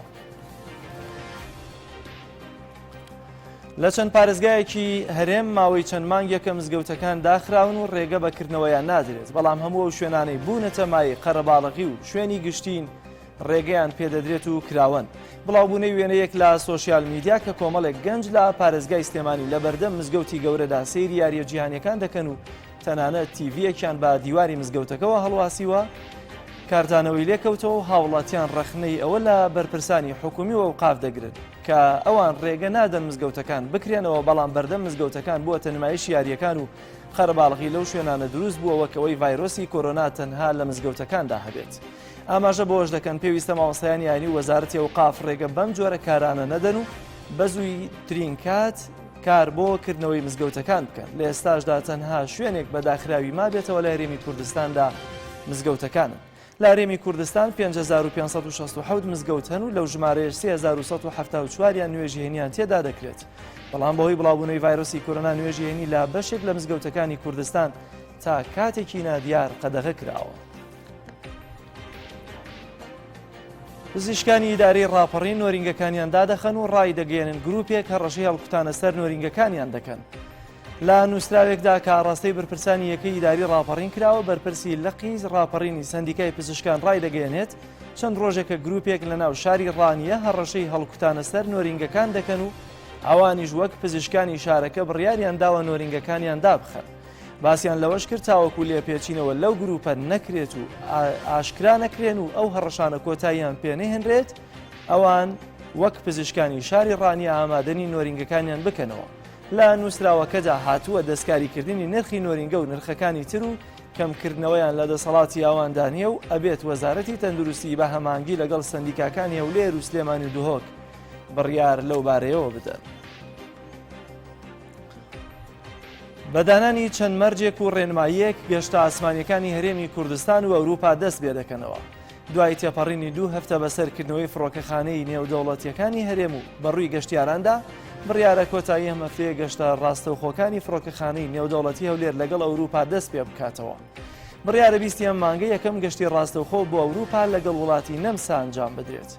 لە چەند پارێزگایەکی هەرێم ماوەی چەند مانگێکە مزگەوتەکان داخراون و ڕێگە بە کردنەوەیان نادرێت، بەڵام هەموو ئەو شوێنانەی بوونەتە مایەی قەرەباڵغی و شوێنی گشتین ڕێگەیان پێدەدرێت و کراوەن. بڵاوبوونەی وێنەیەک لە سۆشیال میدیا کە کۆمەڵێک گەنج لە پارێزگای سلێمانی لە بەردەم مزگەوتی گەورەدا سەیری یارییە جیهانیەکان دەکەن و تەنانەت تیڤییەکیان بە دیواری مزگەوتەکەوە هەڵواسیوە، کاردانەوەی لێکەوتەوە و هاوڵاتیان ڕەخنەی ئەوە لە بەرپرسانی حکومی و ئەوقاف دەگرن کە ئەوان ڕێگە نادەن مزگەوتەکان بکرێنەوە، بەڵام بەردەم مزگەوتەکان بووەتە نمایشی یارییەکان و قەرەباڵغی لەو شوێنانە دروست بووە وەک ئەوەی ڤایرۆسی کۆرۆنا تەنها لە مزگەوتەکاندا هەبێت. ئاماژە بەوەش دەکەن پێویستە مامۆستایانی ئاینی و وەزارەتی ئەوقاف ڕێگە بەم جۆرە کارانە نەدەن و بەزوویترین کات کار بۆ کردنەوەی مزگەوتەکان بکەن لە ئێستاشدا تەنها شوێنێک بە داخراوی مابێتەوە لە هەرێمی کوردستاندا مزگەوتەکانن. لە هەرێمی کوردستان 5567 مزگەوت هەن و لەو ژمارەیەش 3174 یان نوێژی هەینیان تێدا دەکرێت. بەڵام بەهۆی بڵاوبوونەوەی ڤایرۆسی کۆرۆنا نوێژی هەینی لە بەشێک لە مزگەوتەکانی کوردستان تا کاتێکی نادیار قەدەغە کراوە. پزیشکانی ئیدارەی ڕاپەڕین نۆرینگەکانیان دادەخەن و ڕایدەگەیەنن گروپێک هەڕەشەی هەڵکوتانە سەر نۆرینگەکانیان دەکەن. لە نووسراوێکدا کە ئاڕاستەی بەرپرسانی یەکەی ئیداری ڕاپەڕین کراوە بەرپرسی لقی ڕاپەڕینی سەندیکای پزیشکان ڕایدەگەیەنێت چەند ڕۆژێکە گروپێک لە ناو شاری ڕانیە هەڕەشەی هەڵکوتانە سەر نۆرینگەکان دەکەن و ئەوانیش وەک پزیشکانی شارەکە بڕیاریان داوە نۆرینگەکانیان دابخەن. باسیان لەوەش کرد تاوەکو لێپێچینەوە لەو گروپە نەکرێت و ئاشکرا نەکرێن و ئەو هەڕەشانە کۆتاییان پێنەهێنرێت ئەوان وەک پزیشکانی شاری ڕانیە ئامادەنی نۆرینگەکانیان بکەنەوە لە نووسراوەکەدا هاتووە دەستکاریکردنی نرخی نۆرینگە و نرخەکانی تر و کەمکردنەوەیان لە دەسەڵاتی ئەواندا نییە و ئەبێت وەزارەتی تەندروستی بە هەمانگی لەگەڵ سەندیکاکانی هەولێر و سلێمانی و دهۆک بڕیار لەو بارەیەوە بدەن. بە دانانی چەند مەرجێک و ڕێنماییەک گەشتە ئاسمانیەکانی هەرێمی کوردستان و ئەوروپا دەست پێدەکەنەوە. دوای تێپەڕینی دوو هەفتە بەسەر کردنەوەی فڕۆکەخانەی نێودەوڵەتیەکانی هەرێم و بەڕووی گەشتیاراندا، بڕیارە کۆتایی ئەم هەفتەیە گەشتە ڕاستەوخۆکانی فڕۆکەخانەی نێودەوڵەتی هەولێر لەگەڵ ئەوروپا دەست پێ بکاتەوە. بڕیارە بیستی ئەم مانگە یەکەم گەشتی ڕاستەوخۆ بۆ ئەوروپا لەگەڵ وڵاتی نەمسا ئەنجام بدرێت.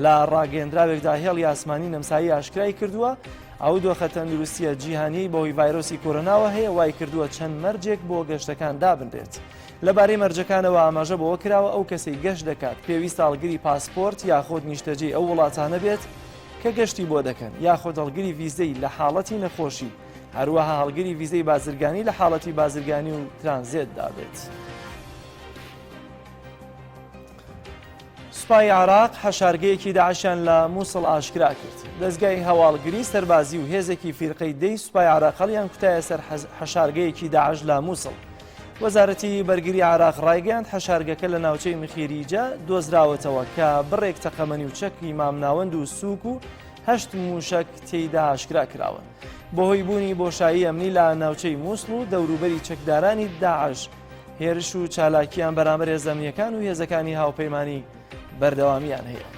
لە ڕاگەیەندراوێکدا هێڵی ئاسمانی نەمسایی ئاشکرای کردووە، ئەو دۆخە تەندروستییە جیهانیەی بەهۆی ڤایرۆسی کۆرۆناوە هەیە وایکردووە چەند مەرجێک بۆ گەشتەکان دابنرێت. لەبارەی مەرجەکانەوە ئاماژە بەوە کراوە ئەو کەسەی گەشت دەکات پێویستە هەڵگری پاسپۆرت یاخود نیشتەجێی ئەو وڵاتانە بێت کە گەشتی بۆ دەکەن یاخود هەڵگری ڤیزەی لە حاڵەتی نەخۆشی هەروەها هەڵگری ڤیزەی بازرگانی لە حاڵەتی بازرگانی و ترانزێتدا بێت. سوپای عێراق حەشارگەیەکی داعشیان لە مووسڵ ئاشکرا کرد. دەزگای هەواڵگری سەربازی و هێزێکی فیرقەی دەی سوپای عێراق هەڵیان کوتایە سەر حەشارگەیەکی داعش لە مووسڵ. وەزارەتی بەرگری عێراق ڕایگەیاند حەشارگەکە لە ناوچەی مخیریجە دۆزراوەتەوە کە بڕێک تەقەمەنی و چەکی مامناوەند و سووک و. هەشت مووشەک تێیدا ئاشکرا کراون. بەهۆی بوونی بۆشایی ئەمنی لە ناوچەی مووسڵ و دەوروبەری چەکدارانی داعش هێرش و چالاکییان بەرامبەر هێزە ئەمنییەکان و هێزەکانی هاوپەیمانی بەردەوامیان هەیە.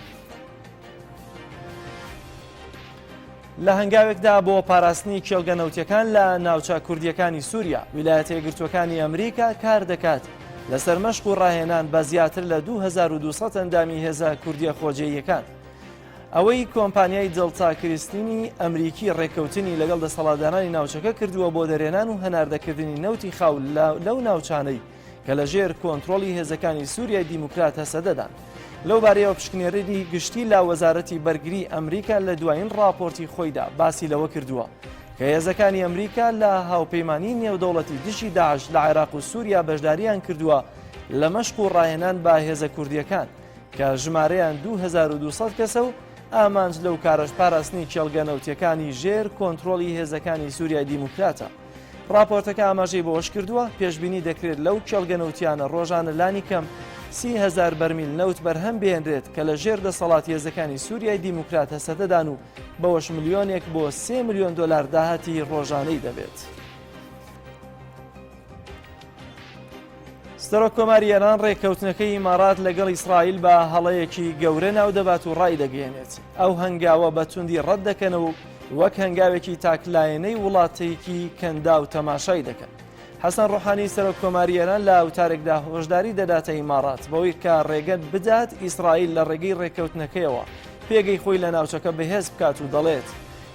لە هەنگاوێکدا بۆ پاراستنی کێڵگە نەوتیەکان لە ناوچە کوردیەکانی سووریا، ویلایەتە یەکگرتووەکانی ئەمریکا کار دەکات لەسەر مەشق و ڕاهێنان بە زیاتر لە 2200 ئەندامی هێزە کوردیە خۆجێیەکان. ئەوەی کۆمپانیای دڵتا کریستینی ئەمریکی ڕێککەوتنی لەگەڵ دەسەڵاتدارانی ناوچەکە کردووە بۆ دەرێنان و هەناردەکردنی نەوتی خاو لەو ناوچانەی کە لە ژێر کۆنترۆڵی هێزەکانی سووریای دیموکرات هەسەدەدان. لەو بارەیەوە پشکنێرەری گشتی لە وەزارەتی بەرگری ئەمریکا لە دوایین ڕاپۆرتی خۆیدا باسی لەوە کردووە کە هێزەکانی ئەمریکا لە هاوپەیمانی نێودەوڵەتی دژی داعش لە عێراق و سووریا بەشداریان کردووە لە مەشق و ڕاهێنان بە هێزە کوردیەکان کە ژمارەیان 2200 کەسە و ئامانج لەو کارەش پاراستنی کێڵگە نەوتیەکانی ژێر کۆنترۆڵی هێزەکانی سووریای دیموکراتە. ڕاپۆرتەکە ئاماژەی بەوەشکردووە، پێشبینی دەکرێت لەو کێڵگە نەوتیانە ڕۆژانە لانیکەم 30 هەزار بەرمیل نەوت بەرهەم بهێنرێت کە لە ژێر دەسەڵاتی هێزەکانی سووریای دیموکرات هەسەدەدان و بەوەش ملیۆنێک بۆ سێ ملیۆن دۆلار داهاتی ڕۆژانەی دەبێت. سەرۆک کۆماری ئێران ڕێککەوتنەکەی ئیمارات لەگەڵ ئیسرائیل بە هەڵەیەکی گەورە ناودەبات و ڕایدەگەیەنێت ئەو هەنگاوە بە توندی ڕەت دەکەنەوە و وەک هەنگاوێکی تاکلایەنەی وڵاتێکی کەنداو تەماشای دەکەن. حەسەن ڕۆحانی سەرۆک کۆماری ئێران لە وتارێکدا هۆشداری دەداتە ئیمارات بەوەی کە ڕێگە بدات ئیسرائیل لە ڕێگەی ڕێککەوتنەکەیەوە پێگەی خۆی لە ناوچەکە بەهێز بکات و دەڵێت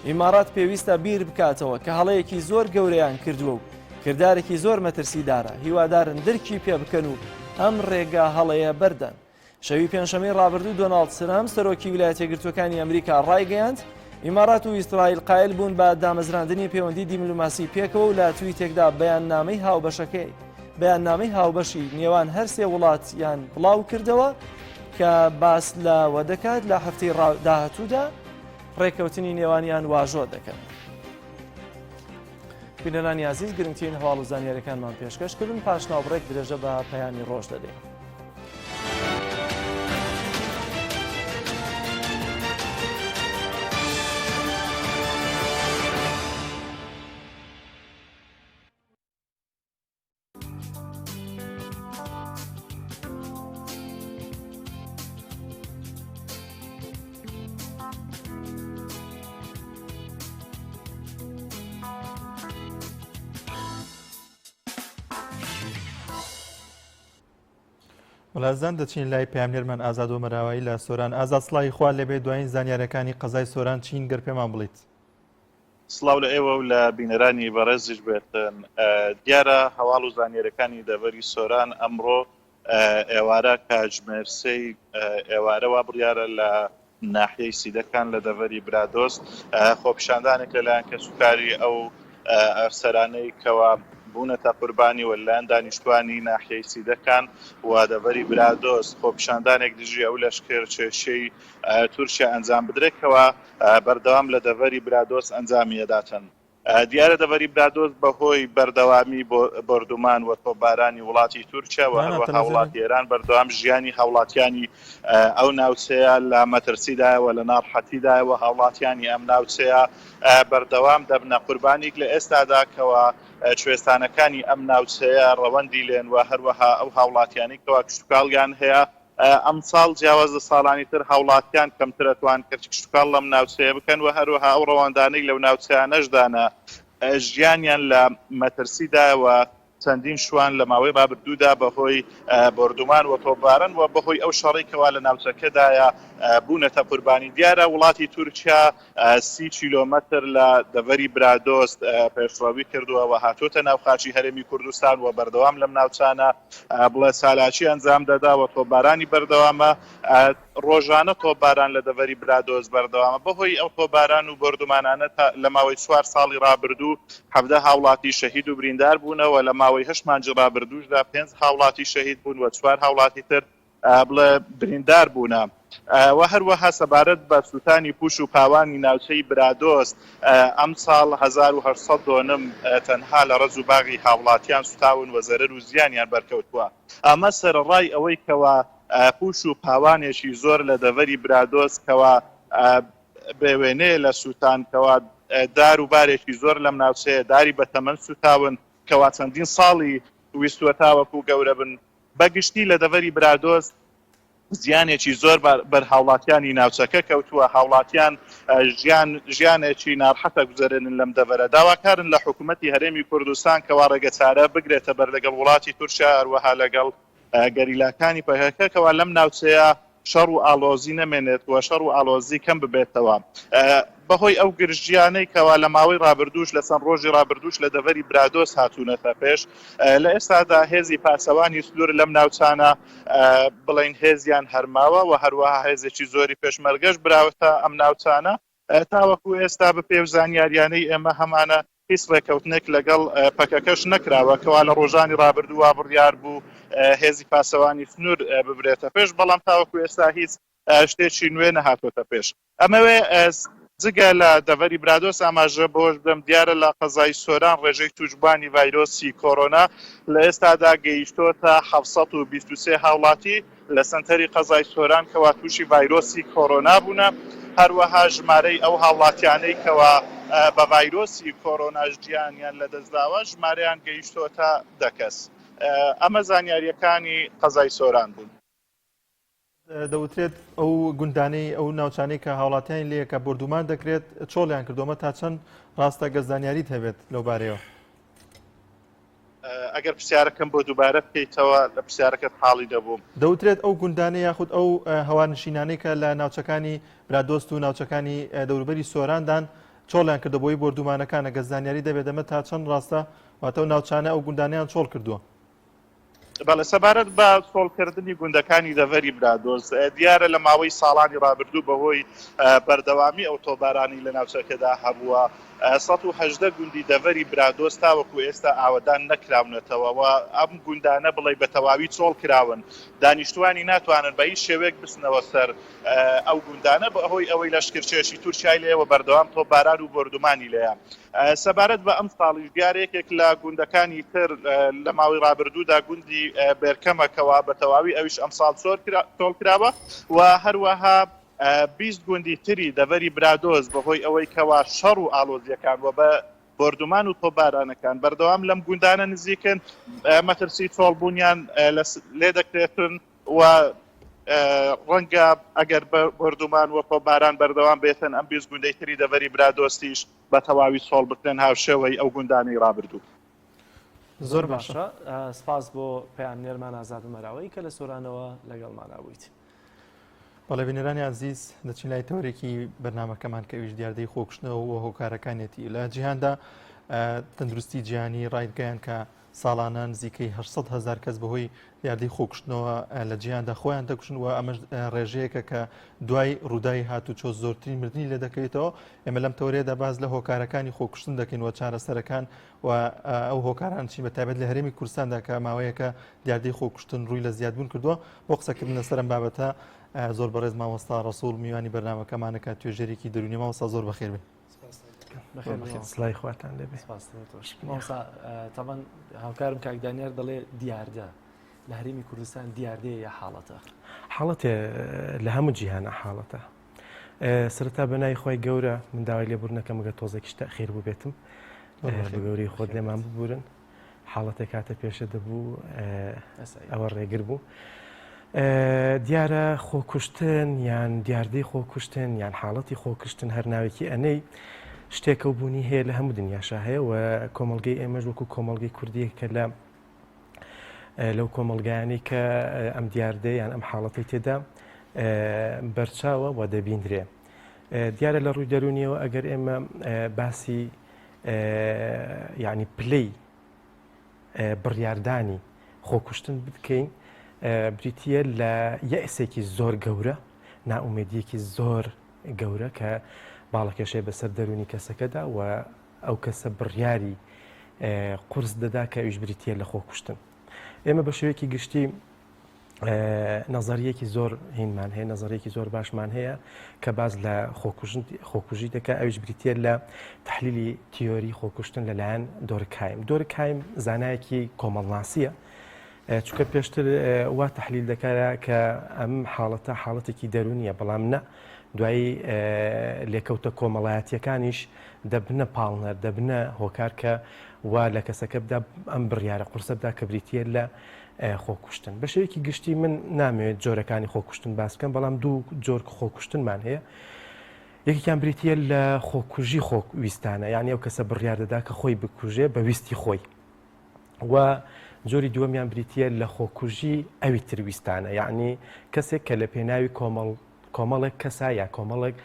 ئیمارات پێویستە بیر بکاتەوە کە هەڵەیەکی زۆر گەورەیان کردووە و کردارێکی زۆر مەترسیدارە، هیوادارن درکی پێ بکەن و ئەم ڕێگا هەڵەیە بەردەن. شەوی پێنجشەممەی ڕابردوو دۆناڵد ترەمپ سەرۆکی ویلایەتە یەکگرتووەکانی ئەمریکا ڕایگەیاند، ئیمارات و ئیسرائیل قایل بوون بە دامەزراندنی پەیوەندی دیملوماسی پێکەوە و لە تویتێکدا بەیاننامەی هاوبەشەکەی بەیاننامەی هاوبەشی نێوان هەرسێ وڵاتیان بڵاو کردەوە کە باس لەوە دەکات لە هەفتەی داهاتوودا ڕێککەوتنی نێوانیان واژۆ دەکەن. بینەرانی ئازیز گرنگترین هەواڵ و زانیاریەکانمان پێشکەش کردن پاش ناوبڕێک درێژە بە پەیامی ڕۆژ دەدەین.
وڵازان دەچین لای پامنێرمان ئازاد و مەراوایی لە سۆران ئازاد سڵاوی خوا لەبێ دوایین زانیارەکانی قەزای سۆران چین گەر پێمان بڵیت.
سڵاو لە ئێوە و لە بینەرانی بەڕێزیش بێتن. دیارە هەواڵ و زانیاریەکانی دەڤەری سۆران ئەمڕۆ ئێوارە کاتژمێر سێی ئێوارە وا بڕیارە لە ناحیەی سیدەکان لە دەڤەری برادۆست خۆپیشاندانێک لەلایەن کەسوکاری ئەو ئەفسەرانەی کەوا بوونەتە قوربانی و لەلایەن دانیشتوانی ناحیەی سیدەکان و دەڤەری برادۆست خۆپیشاندانێک دژی ئەو لەشکر کێشیەی تورکیا ئەنجام بدرێت کەوا بەردەوام لە دەڤەری برادۆست ئەنجامی ئەداتن. دیارە دەڤەری برادۆست بەهۆی بەردەوامی بۆردومان و تۆپبارانی وڵاتی تورکیا و هەروەها وڵاتی ئێران بەردەوام ژیانی هاوڵاتیانی ئەو ناوچەیە لە مەترسیدایە و لە ناڕحەتیدایە و هاوڵاتیانی ئەم ناوچەیە بەردەوام دەبنە قوربانیک لە ئێستادا کەوا کوێستانەکانی ئەم ناوچەیە ڕەوەندی لێن و هەروەها ئەو هاوڵاتیانی کەوا کشتوکاڵیان هەیە ئەمساڵ جیاواز لە ساڵانی تر هاوڵاتیان کەمتر ئەتوان کەرتی کشتوکاڵ لەم ناوچەیە بکەن و هەروەها ئەو ڕەوەندانەی لەو ناوچەیانەشدانە ژیانیان لە مەترسیدایە و چەندین شوان لە ماوەی ڕابردوودا بەهۆی بۆردومان و تۆپباران و بەهۆی ئەو شەڕەی کەوا لە ناوچەکەدایە بوونەتە قوربانی. دیارە وڵاتی تورکیا سی کیلۆمەتر لە دەڤەری برادۆست پێشڕەوی کردووە و هاتووەتە ناو خاکی هەرێمی کوردستان و بەردەوام لەم ناوچانە بڵێ چالاکی ئەنجام دەدا و تۆپبارانی بەردەوامە. ڕۆژانە تۆپباران لە دەڤەری برادۆست بەردەوامە. بەهۆی ئەو تۆپباران و بۆردومانانە تا لە ماوەی چوار ساڵی ڕابردوو 17 هاوڵاتی شەهید و بریندار بوونە و لە ماوەی هەشت مانگی ڕابردووشدا پێنج هاوڵاتی شەهید بوون و چوار هاوڵاتی تر بڵێ بریندار بوونە و هەروەها سەبارەت بە سووتانی پوش و پاوانی ناوچەی برادۆست ئەمساڵ 1800 دۆنم تەنها لە ڕەز و باغی هاوڵاتیان سوتاون و زەرەر و زیانیان بەرکەوتووە ئەمە سەرەڕای ئەوەی کەوا پوش و پاوانێکی زۆر لە دەڤەری برادۆست کەوا. بێوێنەیە لە سووتان کەوا دار و بارێکی زۆر لەم ناوچەیە داری بەتەمەن سووتاون کەوا چەندین ساڵی ویستووە تاوەکو گەورە بن. بە گشتی لە دەڤەری برادۆست زیانێکی زۆر بەر هاوڵاتیانی ناوچەکە کەوتووە، هاوڵاتیان ژیان ژیانێکی ناڕحەت ئەگوزەرێنن لەم دەڤەرە، داواکارن لە حکومەتی هەرێمی کوردستان کەوا ڕێگەچارە بگرێتە بەر لەگەڵ وڵاتی تورکیا هەروەها لەگەڵ گەریلاکانی پەکەکە کەوا لەم ناوچەیە شەڕ و ئاڵۆزی نەمێنێت و شەڕ و ئاڵۆزی کەم ببێتەوە. بەهۆی ئەو گرژییانەی کەوا لە ماوەی ڕابردووش لە چەند ڕۆژی ڕابردووش لە دەڤەری برادۆست هاتوونەتە پێش، لە ئێستادا هێزی پاسەوانی سنوور لەم ناوچانە بڵێین هێزیان هەرماوە و هەروەها هێزێکی زۆری پێشمەرگەش براوەتە ئەم ناوچانە. تاوەکو ئێستا بەپێی ئەو زانیاریانەی ئێمە هەمانە هیچ ڕێکەوتنێک لەگەڵ پەکەکەش نەکراوە کەوا لە ڕۆژانی ڕابردوو وا بڕیار بوو هێزی پاسەوانی سنوور ببرێتە پێش بەڵام تاوەکو ئێستا هیچ شتێکی نوێ نەهاتۆتە پێش. ئەمەوێ جگە لە دەڤەری برادۆست ئاماژە بەوەش بدەم دیارە لە قەزای سۆران ڕێژەی تووشبووانی ڤایرۆسی کۆرۆنا لە ئێستادا گەیشتۆتە 723 هاوڵاتی لە سەنتەری قەزای سۆران کەوا تووشی ڤایرۆسی کۆرۆنا بوونە، هەروەها ژمارەی ئەو هاوڵاتیانەی کەوا بە ڤایرۆسی کۆرۆناش گیانیان لەدەستداوە ژمارەیان گەیشتۆتە دە کەس. ئەمە زانیارییەکانی قەزای سۆران بوون.
دەوترێت ئەو گوندانەی ئەو ناوچانەی کە هاوڵاتیانی لێیە کە بۆردومان دەکرێت چۆڵیان کردووە، ئەمە تا چەند ڕاستە گەر زانیاریت هەبێت لەو بارەیەوە؟
ئەگەر پرسیارەکەم بۆ دووبارە بکەیتەوە لە پرسیارەکەت حاڵی دەبووم.
دەوترێت ئەو گوندانە یاخود ئەو هەوارنشینانەی کە لە ناوچەکانی برادۆست و ناوچەکانی دەوروبەری سۆراندان چۆڵیان کردە بۆی بۆردومانەکان ئەگەر زانیاری دەبێت ئەمە تا چەند ڕاستە واتە ئەو ناوچانە ئەو گوندانەیان چۆڵ کردووە؟
بەڵێ سەبارەت بە چۆڵکردنی گوندەکانی دەڤەری برادۆست دیارە لە ماوەی ساڵانی ڕابردوو بەهۆی بەردەوامی ئەو تۆپبارانەی لە ناوچەکەدا هەبووە 118 گوندی دەڤەری برادۆست تاوەکو ئێستا ئاوەدان نەکراونەتەوە و ئەم گوندانە بڵێ بە تەواوی چۆڵ کراون دانیشتوانی ناتوانن بە هیچ شێوەیەک بچنەوە سەر ئەو گوندانە بەهۆی ئەوەی لەشکرکێشی تورکیای لێوە بەردەوام تۆپباران و بۆردومانی لێیە. سەبارەت بە ئەمساڵیش دیارە یەکێک لە گوندەکانی تر لە ماوەی ڕابردوودا گوندی بێرکەمە کەوا بە تەواوی ئەویش ئەمساڵ چۆڵ کراوە و هەروەها 20 گوندی تری دەڤەری برادۆست بەهۆی ئەوەی کەوا شەڕ و ئاڵۆزیەکان و بە بۆردومان و تۆپبارانەکان بەردەوام لەم گوندانە نزیکن مەترسی چۆڵبوونیان لێ دەکرێتن و ڕەنگە ئەگەر بۆردومان و تۆپباران بەردەوام بێتن ئەم 20 گوندەی تری دەڤەری برادۆستیش بە تەواوی چۆڵ بکرێن هاوشێوەی ئەو گوندانەی ڕابردوو.
زۆر باشە سپاس بۆ پەیامنێرمان ئازاد مەراوەی کە لە سۆرانەوە لەگەڵمانا بوویت.
بەڵێ بینەرانی ئازیز دەچین لای تەوەرێکی بەرنامەکەمان کە ئەویش دیاردەی خۆکوشتنەوە و هۆکارەکانیەتی لە جیهاندا تەندروستی جیهانی ڕایگەیان کە ساڵانە نزیکەی 800 هەزار کەس بەهۆی دیاردەی خۆکوشتنەوە لە جیهاندا خۆیان دەکوژن و ئەمەش ڕێژەیەکە کە دوای ڕووداوی هاتوچۆ زۆرترین مردنی لێ دەکەوێتەوە ئێمە لەم تەوەرەیەدا باس لە هۆکارەکانی خۆکوشتن دەکەین و چارەسەرەکان و ئەو هۆکاران چین بە تایبەت لە هەرێمی کوردستاندا کە ماوەیەکە دیاردەی خۆکوشتن ڕووی لە زیادبوون کردووە بۆ قسەکردن لەسەر ئەم بابەتە زۆر بەڕێز مامۆستا ڕەسوڵ میوانی بەرنامەکەمانە کە توێژەرێکی دەروونی مامۆستا زۆر بەخێر بێن.
سڵای خواتان لێبێ.
مامۆستا تەبەن هاوکارم کاک دانیار دەڵێ دیاردە لە هەرێمی کوردستان دیاردەیە یا حاڵەتە؟
حاڵەتێ لە هەموو جیهانە حاڵەتە. سەرەتا بە ناوی خوای گەورە من داوای لێبوردنەکەم گەر تۆزێکیش تەئخیر بووبێتم بە گەورەی خۆت لێمان ببورن حاڵەتێک هاتە پێشە دەبوو ئەوە ڕێگر بوو. دیارە خۆکوشتن یان دیاردەی خۆکوشتن یان حاڵەتی خۆکوشتن هەر ناوێکی ئەنەی شتێکە و بوونی هەیە لە هەموو دنیاشا هەیە و کۆمەڵگەی ئێمەش وەکو کۆمەڵگەی کوردیە کە لە لەو کۆمەڵگایانەی کە ئەم دیاردە یان ئەم حاڵەتەی تێدا بەرچاوە و دەبیندرێ. دیارە لە ڕووی دەرونیەوە ئەگەر ئێمە باسی یعنی پلەی بڕیاردانی خۆکوشتن بکەین بریتە لە یەئسێکی زۆر گەورە نائومێدیەکی زۆر گەورە کە باڵەکێشەیە بەسەر دەرونی کەسەکەدا و ئەو کەسە بڕیاری قورس دەدا کە ئەویش بریتییە لە خۆکوشتن. ئێمە بە شێوەیەکی گشتی نەزەریەکی زۆر هینمان هەیە نەزەریەکی زۆر باشمان هەیە کە باز لە خۆکوژی دەکە ئەویش بریتە لە تحلیلی تیۆری خۆکوشتن لەلایەن دۆرکهایم دۆرکهایم زانایەکی کۆمەڵناسیە چونکە پێشتر وا تحلیل دەکرا کە ئەم حاڵەتە حاڵەتێکی دەرونیە بەڵام نە. دوایی لێکەوتە کۆمەڵایەتیەکانیش دەبنە پاڵنەر، دەبنە هۆکار کە وا لە کەسەکە بدا ئەم بڕیارە قورسە بدا کە بریتییە لە خۆکوشتن. بە شێوەیەکی گشتی من نامەوێت جۆرەکانی خۆکوشتن باس بکەم، بەڵام دوو جۆر خۆکوشتنمان هەیە. یەکێکیان بریتییە لە خۆکوژی خۆویستانە، یعنی ئەو کەسە بڕیار دەدا کە خۆی بکوژێ بە ویستی خۆی. و جۆری دووەمیان بریتییە لە خۆکوژی ئەوی تر ویستانە، یعنی کەسێک کە لە پێناوی کۆمەڵ کۆمەڵێک کەسە یا کۆمەڵێک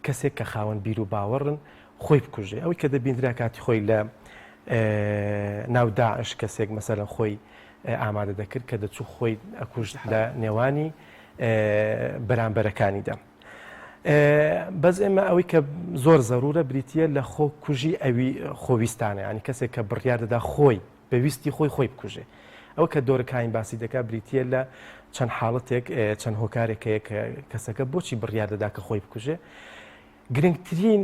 کەسێک کە خاوەن بیر و باوەڕن خۆی بکوژێ ئەوەی کە دەبیندرا کاتی خۆی لە ناو داعش کەسێک مەسەلەن خۆی ئامادە دەکرد کە دەچوو خۆی ئەکوشت لە نێوانی بەرامبەرەکانیدا. بەس ئێمە ئەوەی کە زۆر زەرورە بریتە لە خۆ کوژی ئەوی خۆویستانە ینی کەسێک کە بڕیار دەدا خۆی بە ویستی خۆی خۆی بکوژێ. ئەوە کە دۆرکهایم باسی دەکات بریتییە لە چەند حاڵەتێک، چەند هۆکارێک هەیە کە کەسەکە بۆچی بڕیار دەدا کە خۆی بکوژێ. گرنگترین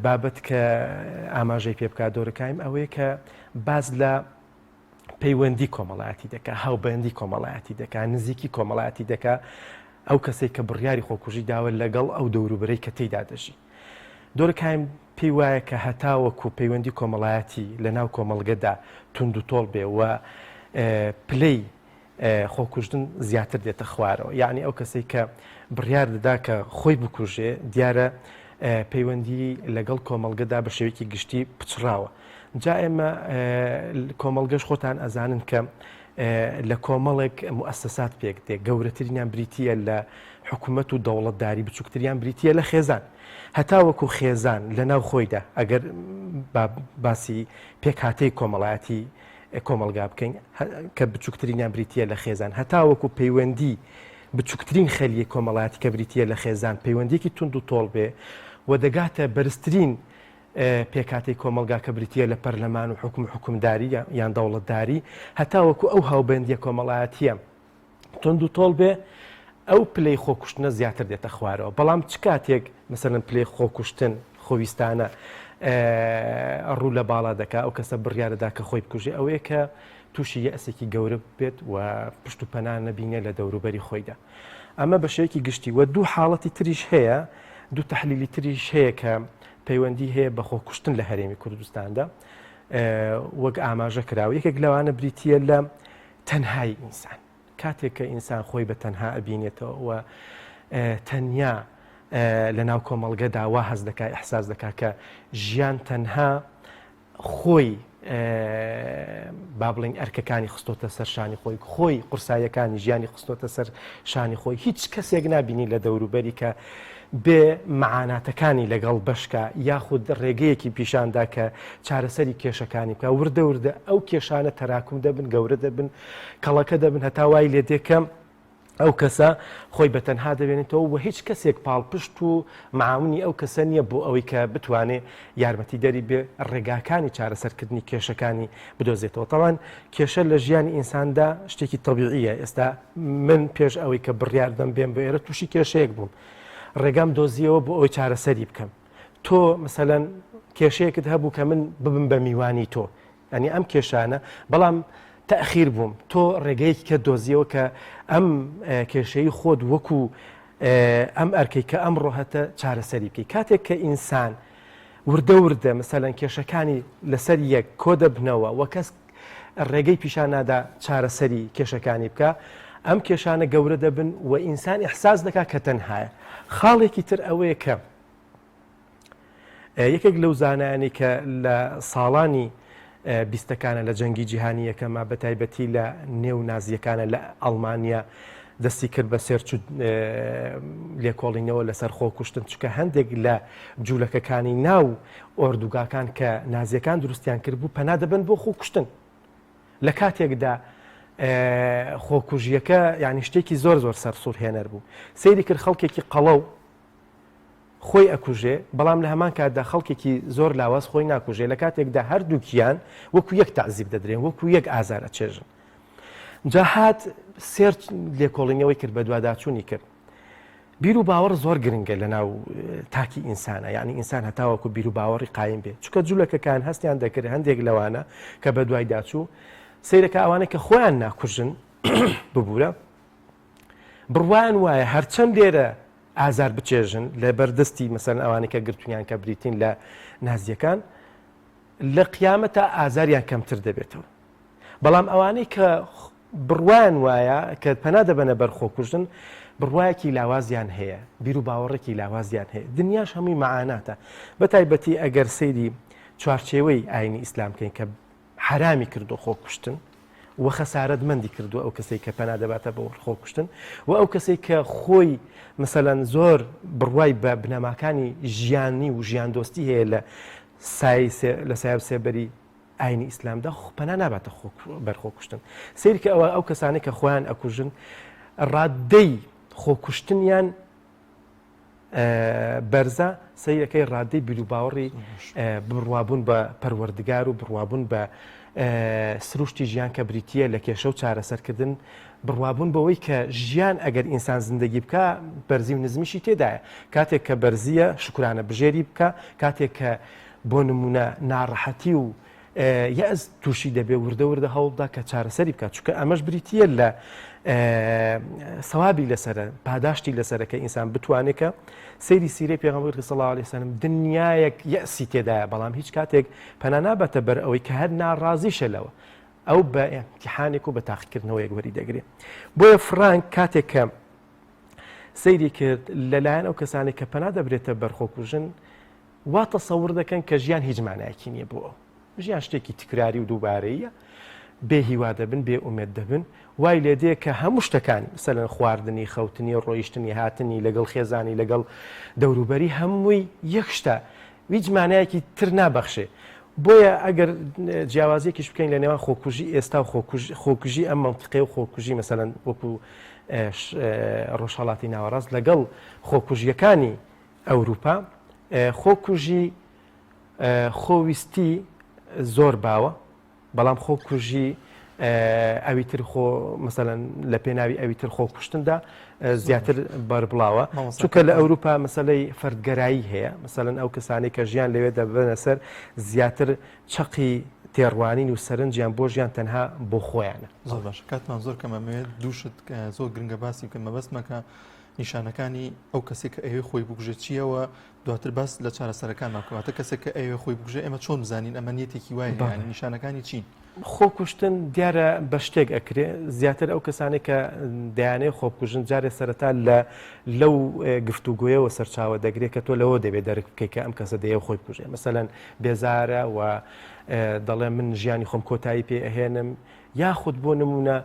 بابەت کە ئاماژەی پێ بکات دۆرکهایم ئەوەیە کە باس لە پەیوەندی کۆمەڵایەتی دەکا، هاوبەندی کۆمەڵایەتی دەکا، نزیکی کۆمەڵایەتی دەکا، ئەو کەسێک کە بڕیاری خۆکوژی داوە لەگەڵ ئەو دەوروبەرەی کە تێیدا دەژی. دۆرکهایم پێی وایە کە هەتاوەکو پەیوەندی کۆمەڵایەتی لە ناو کۆمەڵگەدا توندوتۆڵ بێ و پلەی خۆکوژتن زیاتر دێتە خوارەوە. یەعنی ئەو کەسەی کە بڕیار دەدا کە خۆی بکوژێ دیارە پەیوەندی لەگەڵ کۆمەڵگەدا بە شێوەیەکی گشتی پچڕاوە. جا ئێمە کۆمەڵگەش خۆتان ئەزانن کە لە کۆمەڵێک موئەسەسات پێک دێ، گەورەترینیان بریتییە لە حکومەت و دەوڵەتداری، بچووکتریان بریتییە لە خێزان. هەتاوەکو خێزان لە ناو خۆیدا ئەگەر باسی پێکهاتەی کۆمەڵایەتی کۆمەڵگا بکەین کە بچووکترینیان بریتییە لە خێزان، هەتاوەکو پەیوەندی بچووکترین خەلیەی کۆمەڵایەتی کە بریتییە لە خێزان پەیوەندییەکی توند و تۆڵ بێ و دەگاتە بەرزترین پێکهاتەی کۆمەڵگا کە بریتییە لە پەرلەمان و حوکم و حوکمداری یان دەوڵەتداری، هەتاوەکو ئەو هاوبەندییە کۆمەڵایەتییە توند و تۆڵ بێ، ئەو پلەی خۆکوشتنە زیاتر دێتە خوارەوە. بەڵام چ کاتێک مەسەلەن پلەی خۆکوشتن خۆویستانە ڕوو لە باڵا دەکا، ئەو کەسە بڕیار دەدا کە خۆی بکوژێ، ئەوەیە کە تووشی یەئسێکی گەورە ببێت و پشت و پەنا نەبینێ لە دەوروبەری خۆیدا. ئەمە بە شێوەیەکی گشتی و دوو حاڵەتی تریش هەیە، دوو تەحلیلی تریش هەیە کە پەیوەندی هەیە بە خۆکوشتن لە هەرێمی کوردستاندا وەک ئاماژە کراوە یەکێک لەوانە بریتە لە تەنهایی ئینسان کاتێک کە ئینسان خۆی بە تەنها ئەبینێتەوە و تەنیا لە ناو کۆمەڵگەدا وا هەست دەکا ئیحساس دەکا کە ژیان تەنها خۆی با بڵێین ئەرکەکانی خستۆتە سەر شانی خۆی خۆی قورساییەکانی ژیانی خستۆتە سەر شانی خۆی هیچ کەسێک نابینی لە دەوروبەری کە بێ معاناتەکانی لەگەڵ بەشکە یاخود ڕێگەیەکی پیشاندا کە چارەسەری کێشەکانی بکە وردە وردە ئەو کێشانە تەراکم دەبن گەورە دەبن کەڵەکە دەبن هەتا وای لێ دێکەم ئەو کەسە خۆی بە تەنها دەبێنێتەوە و هیچ کەسێک پاڵپشت و معاونی ئەو کەسە نییە بۆ ئەوەی کە بتوانێ یارمەتیدەری بێ ڕێگاکانی چارەسەرکردنی کێشەکانی بدۆزێتەوە. تەوان کێشە لە ژیانی ئینساندا شتێکی تەبیعیە ئێستا من پێش ئەوەی کە بڕیار دەم بێم بۆ ئێرە تووشی کێشەیەک بووم ڕێگام دۆزیەوە بۆ ئەوەی چارەسەری بکەم تۆ مەسەلەن کێشەیەکت هەبوو کە من ببم بە میوانی تۆ یانی ئەم کێشانە بەڵام تەئخیر بووم تۆ ڕێگەیەکی کە دۆزیەوە کە ئەم کێشەی خۆت وەکو ئەم ئەرکەی کە ئەمڕۆ هەتە چارەسەری بکەی کاتێک کە ئینسان وردە وردە مەسەلەن کێشەکانی لەسەر یەک کۆ دەبنەوە و کەس ڕێگەی پیشان نادا چارەسەری کێشەکانی بکە ئەم کێشانە گەورە دەبن و ئینسان ئیحساس دەکا کە تەنهایە خاڵێکی تر ئەوەیە کە یەکێک لەو زانایانی کە لە ساڵانی بیستەکانە لە جەنگی جیهانی یەکەمە بە تایبەتی لە نێو نازیەکانە لە ئەڵمانیا دەستی کرد بە search و لێکۆڵینەوە لەسەر خۆکوشتن چکە هەندێک لە جوولەکەکانی ناو ئۆردوگاکان کە نازیەکان دروستیان کرد بوو پەنا دەبن بۆ خۆکوشتن لە کاتێکدا خۆکوژیەکە یعنی شتێکی زۆر زۆر سەرسوڕهێنەر بوو سەیری کرد خەڵکێکی قەڵەو خۆی ئەکوژێ، بەڵام لە هەمان کاتدا خەڵکێکی زۆر لاواز خۆی ناکوژێ، لە کاتێکدا هەردووکیان وەکو یەک تەعزیب دەدرێن، وەکو یەک ئازار ئەچێژن. جا هات search لێکۆڵینەوەی کرد، بەدواداچوونی کرد. بیر و باوەڕ زۆر گرنگە لە ناو تاکی ئینسانە، یعنی ئینسان هەتاوەکو بیر و باوەڕی قایم بێ. چونکە جولەکەکان هەستیان دەکرد هەندێک لەوانە کە بەدوایدا چوو، سەیرەکە ئەوانەی کە خۆیان ناکوژن، ببوورە، بڕوایان وایە هەرچەند لێرە. ئازار بچێژن لە بەردەستی مەسەن ئەوانەی کە گرتونیان کە بریتین لە نازیەکان لە قیامەتا ئازاریان کەمتر دەبێتەوە بەڵام ئەوانەی کە بڕوایان وایە کە پەنا دەبەنە بەر خۆکوژن بڕوایەکی لاوازیان هەیە بیر و باوەڕێکی لاوازیان هەیە دنیاش هەمووی مەعاناتە بە تایبەتی ئەگەر سەیری چوارچێوەی ئاینی ئیسلام بکەین کە حەرامی کردو خۆکوشتن و خەسارەتمەندی کردو ئەو کەسەی کە پەنا دەباتە بۆ خۆکوشتن و ئەو کەسەی کە خۆی مەسەلەن زۆر بڕوای بە بنەماکانی ژیانی و ژیاندۆستی هەیە لە سای لە سایە و سێبەری ئاینی ئیسلامدا پەنا ناباتە بەر خۆکوشتن سیرکە ئەوە ئەو کەسانەی کە خۆیان ئەکوژن ڕادەی خۆکوشتنیان بەرزە سەیرەکەی ڕادەی بیروباوەڕی بڕوابوون بە پەروەردگار و بڕوابوون بە سروشتی ژیان کە بریتە لە کێشە و چارەسەرکردن بڕوابوون بەوەی کە ژیان ئەگەر ئینسان زیندەگی بکە بەرزی و نزمیشی تێدایە کاتێک کە بەرزیە شکرانە بژێری بکە کاتێک کە بۆ نمونە ناڕەحەتی و یەئس تووشی دەبێ وردە وردە هەوڵدا کە چارەسەری بکات چونکە ئەمەش بریتییە لە سەوابی لەسەرە پاداشتی لەسەرە کە ئینسان بتوانێت کە سەیری سیرەی پێغەمبەر صلی الله علیه وسلم دنیایەک یەئسی تێدایە بەڵام هیچ کاتێک پەنا نابەتە بەر ئەوەی کە هەر ناڕازیشە لەوە ئەو بە ئیمتیحانێک و بە تاقیکردنەوەیەک وەری دەگرێ بۆیە فرانک کاتێک کە سەیری کرد لەلایەن ئەو کەسانێک کە پەنا دەبرێتە بەرخۆکوژن وا تەسەور دەکەن کە ژیان هیچ مانایەکی نییە بۆ ئەو. ژیان شتێکی تکراری و دووبارەییە، بێ هیوا دەبن، بێ ئومێد دەبن، وای لێ دێ کە هەموو شتەکانی، مەسەلەن خواردنی، خەوتنی، ڕۆیشتنی، هاتنی، لەگەڵ خێزانی، لەگەڵ دەوروبەری، هەمووی یەک شتە، هیچ مانایەکی تر نابەخشێ. بۆیە ئەگەر جیاوازییەکیش بکەین لە نێوان خۆکوژی ئێستا و خۆکوژی ئەم مەنتیقەیە و خۆکوژی مەسەلەن وەکوو ڕۆژهەڵاتی ناوەڕاست لەگەڵ خۆکوژییەکانی ئەوروپا خۆکوژی خۆویستی زۆر باوە بەڵام خۆکوژی ئەوی تر خۆ مەسەلەن لە پێناوی ئەوی تر خۆکوشتندا زیاتر بەربڵاوە چونکە لە ئەوروپا مەسلەی فەردگەرایی هەیە مەسەلەن ئەو کەسانی کە ژیان لەوێ دەبنە سەر زیاتر چەقی تێڕوانین و سەرنجیان بۆ ژیان تەنها بۆ خۆیانە.
زۆر باشە کاتمان زۆر کەمە ئەمەوێت دووشت زۆر گرنگە باسی بکەم مەبەستمەکە نیشانەکانی ئەو کەسێک کە ئەوێ خۆی بکوژێت چییە و دواتر باس لە چارەسەرەکانمان بکەم واتە کەسێک کە ئەوێ خۆی بکوژێ ئێمە چۆن بزانین ئەمە نیەتێکی وایە یانی نیشانەکانی چین؟
خۆکوشتن دیارە بە شتێک ئەکرێ زیاتر ئەو کەسانێک کە دەیانەیە خۆبکوژن جارێ سەرەتا لە لەو گفتوگۆیەوە سەرچاوە دەگرێت کە تۆ لەوە دەبێت دەرک بکەیت کە ئەم کەسە دەیە خۆی بکوژێ مەسەلەن بێزارە و دەڵێ من ژیانی خۆم کۆتایی پێ ئەهێنم یاخود بۆ نموونە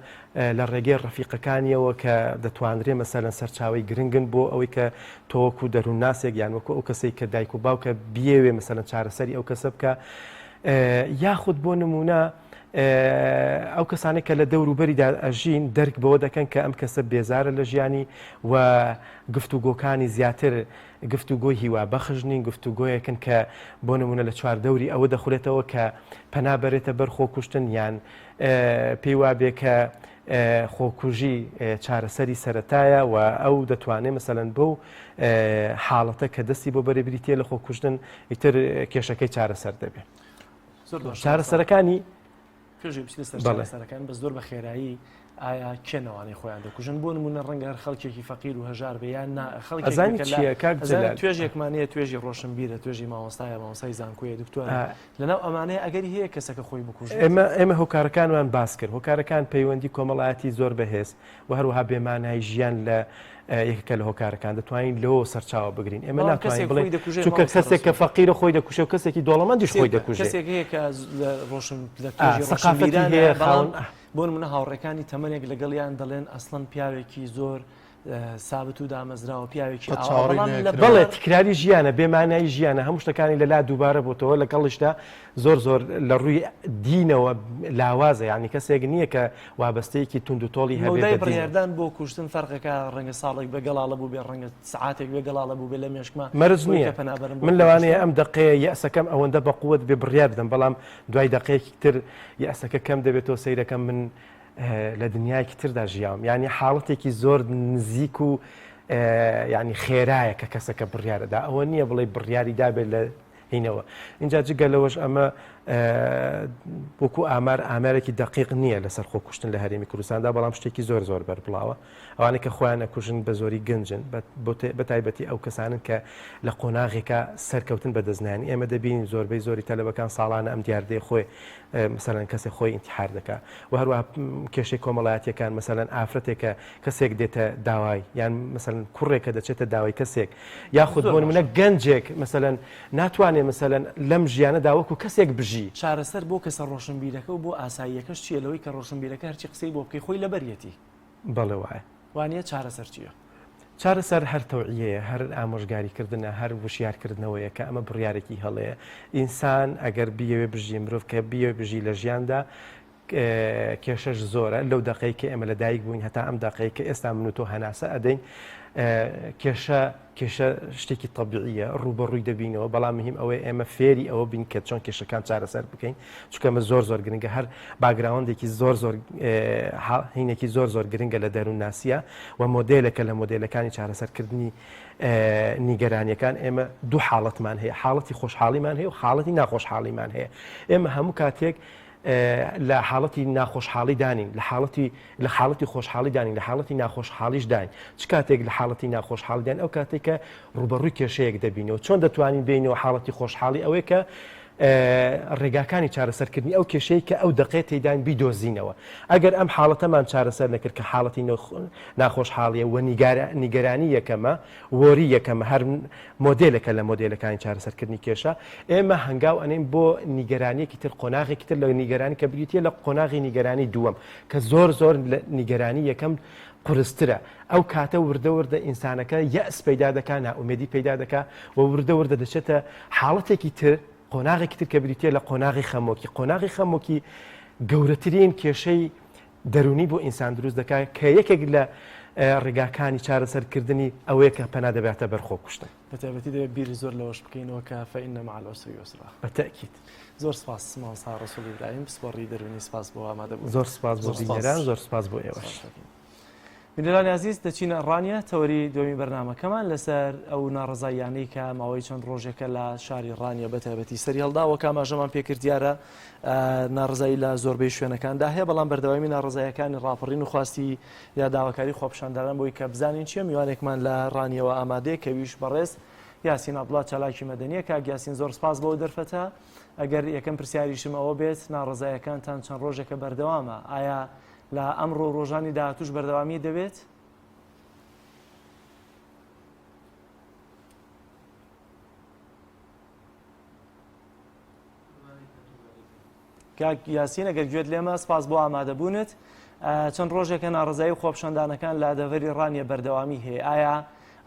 لە ڕێگەی ڕەفیقەکانیەوە کە دەتوانرێ مەسەلەن سەرچاوەی گرنگن بۆ ئەوەی کە تۆ وەکو دەروونناسێک یان وەکو ئەو کەسەی کە دایک و باوکە بیەوێ مەسەلەن چارەسەری ئەو کەسە بکە یاخود بۆ نموونە ئەو کەسانێک کە لە دەوروبەریدا ئەژین دەرک بەوە دەکەن کە ئەم کەسە بێزارە لە ژیانی و گفتوگۆکانی زیاتر گفتوگۆی هیوابەخش نین، گفتوگۆیەکن کە بۆ نموونە لە چواردەوری ئەوە دەخولێتەوە کە پەنا بەرێتە بەر خۆکوشتن یان پێی وابێ کە خۆکوژی چارەسەری سەرەتایە و ئەو دەتوانێت مەسەلەن بەو حاڵەتە کە دەستی بۆ بەرێ بریتە لە خۆکوشتن ئیتر کێشەکەی چارەسەر دەبێت. چارەسەرەکانی
پێش ئەوەی بچینە سەر چارەسەرەکان بەس زۆر بە خێرایی ئایا کێن ئەوانەی خۆیان دەکوژن بۆ نمونە ڕەنگە هەر خەڵکێکی فەقیر و هەژار بێ یان نا خەڵکێک
چییە کاک جەلال
توێژێکمان هەیە توێژی ڕۆشنبیرە توێژی مامۆستایە مامۆستای زانکۆیە دکتۆرە لەناو ئەمانەیە ئەگەری هەیە کەسەکە خۆی بکوژێت
ئێمە ئێمە هۆکارەکانمان باس کرد هۆکارەکان پەیوەندی کۆمەڵایەتی زۆر بەهێز و هەروەها بێمانای ژیان لە یەکێکە لە هۆکارەکان دەتوانین لەوە سەرچاوە بگرین ئێمە ناتوانین بڵێین چونکە کەسێک کە فەقیرە خۆی دەکوژێ و کەسێکی دەوڵەمەندیش خۆی دەکوژێ
کەسێک هەیە کە لە ڕۆشن لە توێژی ڕۆشنبیرانە
هەیە خاوەن
بۆ نمونە هاوڕێکانی تەمەنێک لەگەڵیان دەڵێن ئەسڵەن پیاوێکی زۆر سابت و دامەزراوە پیاوێکی
بەڵێ تکراری ژیانە بێمانایی ژیانە هەموو شتەکانی لەلا دووبارە بۆتەوە لەگەڵیشدا زۆر زۆر لە ڕووی دینەوە لاوازە یعنی کەسێک نییە کە وابەستەیەکی توند و تۆڵی هەبێت
مەودای بڕیاردان بۆ کوشتن فەرقەکە ڕەنگە ساڵێک بێ گەڵاڵە بووبێ ڕەنگە سەعاتێک بێ گەڵاڵە بووبێ لە مێشکما
مەرج نییە من لەوانەیە ئەم دەقەیە یەئسەکەم ئەوەندە بە قوت بێ بڕیار بدەم بەڵام دوای دەقەیەکی تر یەئسەکە کەم دەبێتەوە سەیرەکەم من لە دنیایەکی تردا ژیاوم یعنی حاڵەتێکی زۆر نزیک و یعنی خێرایە کە کەسەکە بڕیارەدا ئەوە نییە بڵێ بڕیاری دابێت لە هینەوە. ئینجا جگە لەوەش ئەمە وەکو ئامار ئامارێکی دەقیق نییە لەسەر خۆکوشتن لە هەرێمی کوردستاندا بەڵام شتێکی زۆر زۆر بەربڵاوە ئەوانەی کە خۆیان ئەکوژن بە زۆری گەنجن بە تایبەتی ئەو کەسانن کە لە قۆناغێکا سەرکەوتن بەدەست نایەن ئێمە دەبینین زۆربەی زۆری تەلەبەکان ساڵانە ئەم دیاردەیە خۆی مەسەلەن کەسێک خۆی ئینتیحار دەکا و هەروەها کێشەی کۆمەڵایەتیەکان مەسەلەن ئافرەتێکە کەسێک دێتە داوای یان مەسەلەن کوڕێکە دەچێتە داوای کەسێک یاخود بۆ نمونە گەنجێک مەسەلەن ناتوانێ مەسەلەن لەم ژیانەدا وەکو کەسێک بژی.
چارەسەر بۆ کەسە ڕۆشنبیرەکە و بۆ ئاساییەکەش چییە لەوەی کە ڕۆشنبیرەکە هەرچی قسەی بۆ بکەی خۆی لەبەریەتی؟
بەڵێ وایە.
وانیە؟ چارەسەر چییە؟
چارەسەر هەر تەوعیەیە، هەر ئامۆژگاری کردنە، هەر وشیار کردنەوەیە کە ئەمە بڕیارێکی هەڵەیە. ئینسان ئەگەر بیەوێ بژی، مرۆڤ کە بیەوێ بژی لە ژیاندا کێشەش زۆرە لەو دەقەی کە ئێمە لە دایک بووین هەتا ئەم دەقەی کە ئێستا من و تۆ هەناسە ئەدەین کێشە کێشە شتێکی تەبیعیە ڕووبەڕووی دەبینەوە بەڵام مهم ئەوەیە ئێمە فێری ئەوە بین کە چۆن کێشەکان چارەسەر بکەین چونکە ئەمە زۆر زۆر گرنگە هەر background ێکی زۆر زۆر هینێکی زۆر زۆر گرنگە لە دەروونناسیە و مۆدێلێکە لە مۆدێلەکانی چارەسەرکردنی نیگەرانیەکان ئێمە دوو حاڵەتمان هەیە حاڵەتی خۆشحاڵیمان هەیە و حاڵەتی ناخۆشحاڵیمان هەیە ئێمە هەموو کاتێک لە حاڵەتی ناخۆشحاڵی دانین لە حاڵەتی لە حاڵەتی خۆشحاڵی دانین لە حاڵەتی ناخۆشحاڵیش داین چ کاتێک لە حاڵەتی ناخۆشحاڵی داین ئەو کاتێک کە ڕووبەڕووی کێشەیەک دەبینەوە چۆن دەتوانین بینەوە حاڵەتی خۆشحاڵی ئەوەیە کە ڕێگاکانی چارەسەرکردنی ئەو کێشەی کە ئەو دەقەیە تێیداین بیدۆزینەوە. ئەگەر ئەم حاڵەتەمان چارەسەر نەکرد کە حاڵەتی ناخۆشحاڵیە و نیگەرانی یەکەمە، worry یەکەمە، هەر مۆدێلێکە لە مۆدێلەکانی چارەسەرکردنی کێشە، ئێمە هەنگاو ئەنێین بۆ نیگەرانیەکی تر، قۆناغێکی تر لە نیگەرانی کە بریتیە لە قۆناغی نیگەرانی دووەم کە زۆر زۆر لە نیگەرانی یەکەم قورسترە. ئەو کاتە وردە وردە ئینسانەکە یەئس پەیدا دەکا، نائومێدی پەیدا دەکا و وردە وردە دەچێتە حاڵەتێکی تر، قۆناغێکی تر کە بریتییە لە قۆناغی خەمۆکی. قۆناغی خەمۆکی گەورەترین کێشەی دەروونی بۆ ئینسان دروست دەکا کە یەکێک لە ڕێگاکانی چارەسەرکردنی ئەوەیە کە پەنا دەباتە بەر خۆکوشتن.
بە تایبەتی دەبێت بیر زۆر لەوەش بکەینەوە کە فإن مع العسر یسرا.
بە تەئکید.
زۆر سپاس مامۆستا ڕەسوڵ ئیبراهیم پسپۆڕی دەروونی سپاس بۆ ئامادەبوونت.
زۆر سپاس بۆ بینەران، زۆر سپاس بۆ ئێوەش.
بینەرانی ئازیز دەچینە ڕانیە تەوەری دووەمی بەرنامەکەمان لەسەر ئەو ناڕەزاییانەی کە ماوەی چەند ڕۆژێکە لە شاری ڕانیە بە تایبەتی سەری هەڵدا وەک ئاماژەمان پێکرد دیارە ناڕەزایی لە زۆربەی شوێنەکاندا هەیە بەڵام بەردەوامی ناڕەزایەکانی ڕاپەڕین و خواستی یا داواکاری خۆپیشاندەران بۆی کە بزانین چیە میوانێکمان لە ڕانیەوە ئامادەیە کە ویش بەڕێز یاسین عەبدوڵا چالاکی مەدەنیە کاک یاسین زۆر سپاس بۆ دەرفەتە ئەگەر یەکەم پرسیاریشم ئەوە بێت ناڕەزایەکانتان چەند ڕۆژێکە بەردەوامە ئایا لە ئەمڕۆ و ڕۆژانی داهاتووش بەردەوامی دەبێت؟ کاک یاسین ئەگەر گوێت لێمە سپاس بۆ ئامادەبوونت چەند ڕۆژێکە ناڕزایی و خۆپشاندانەکان لە دەڤەری ڕانیە بەردەوامی هەیە ئایا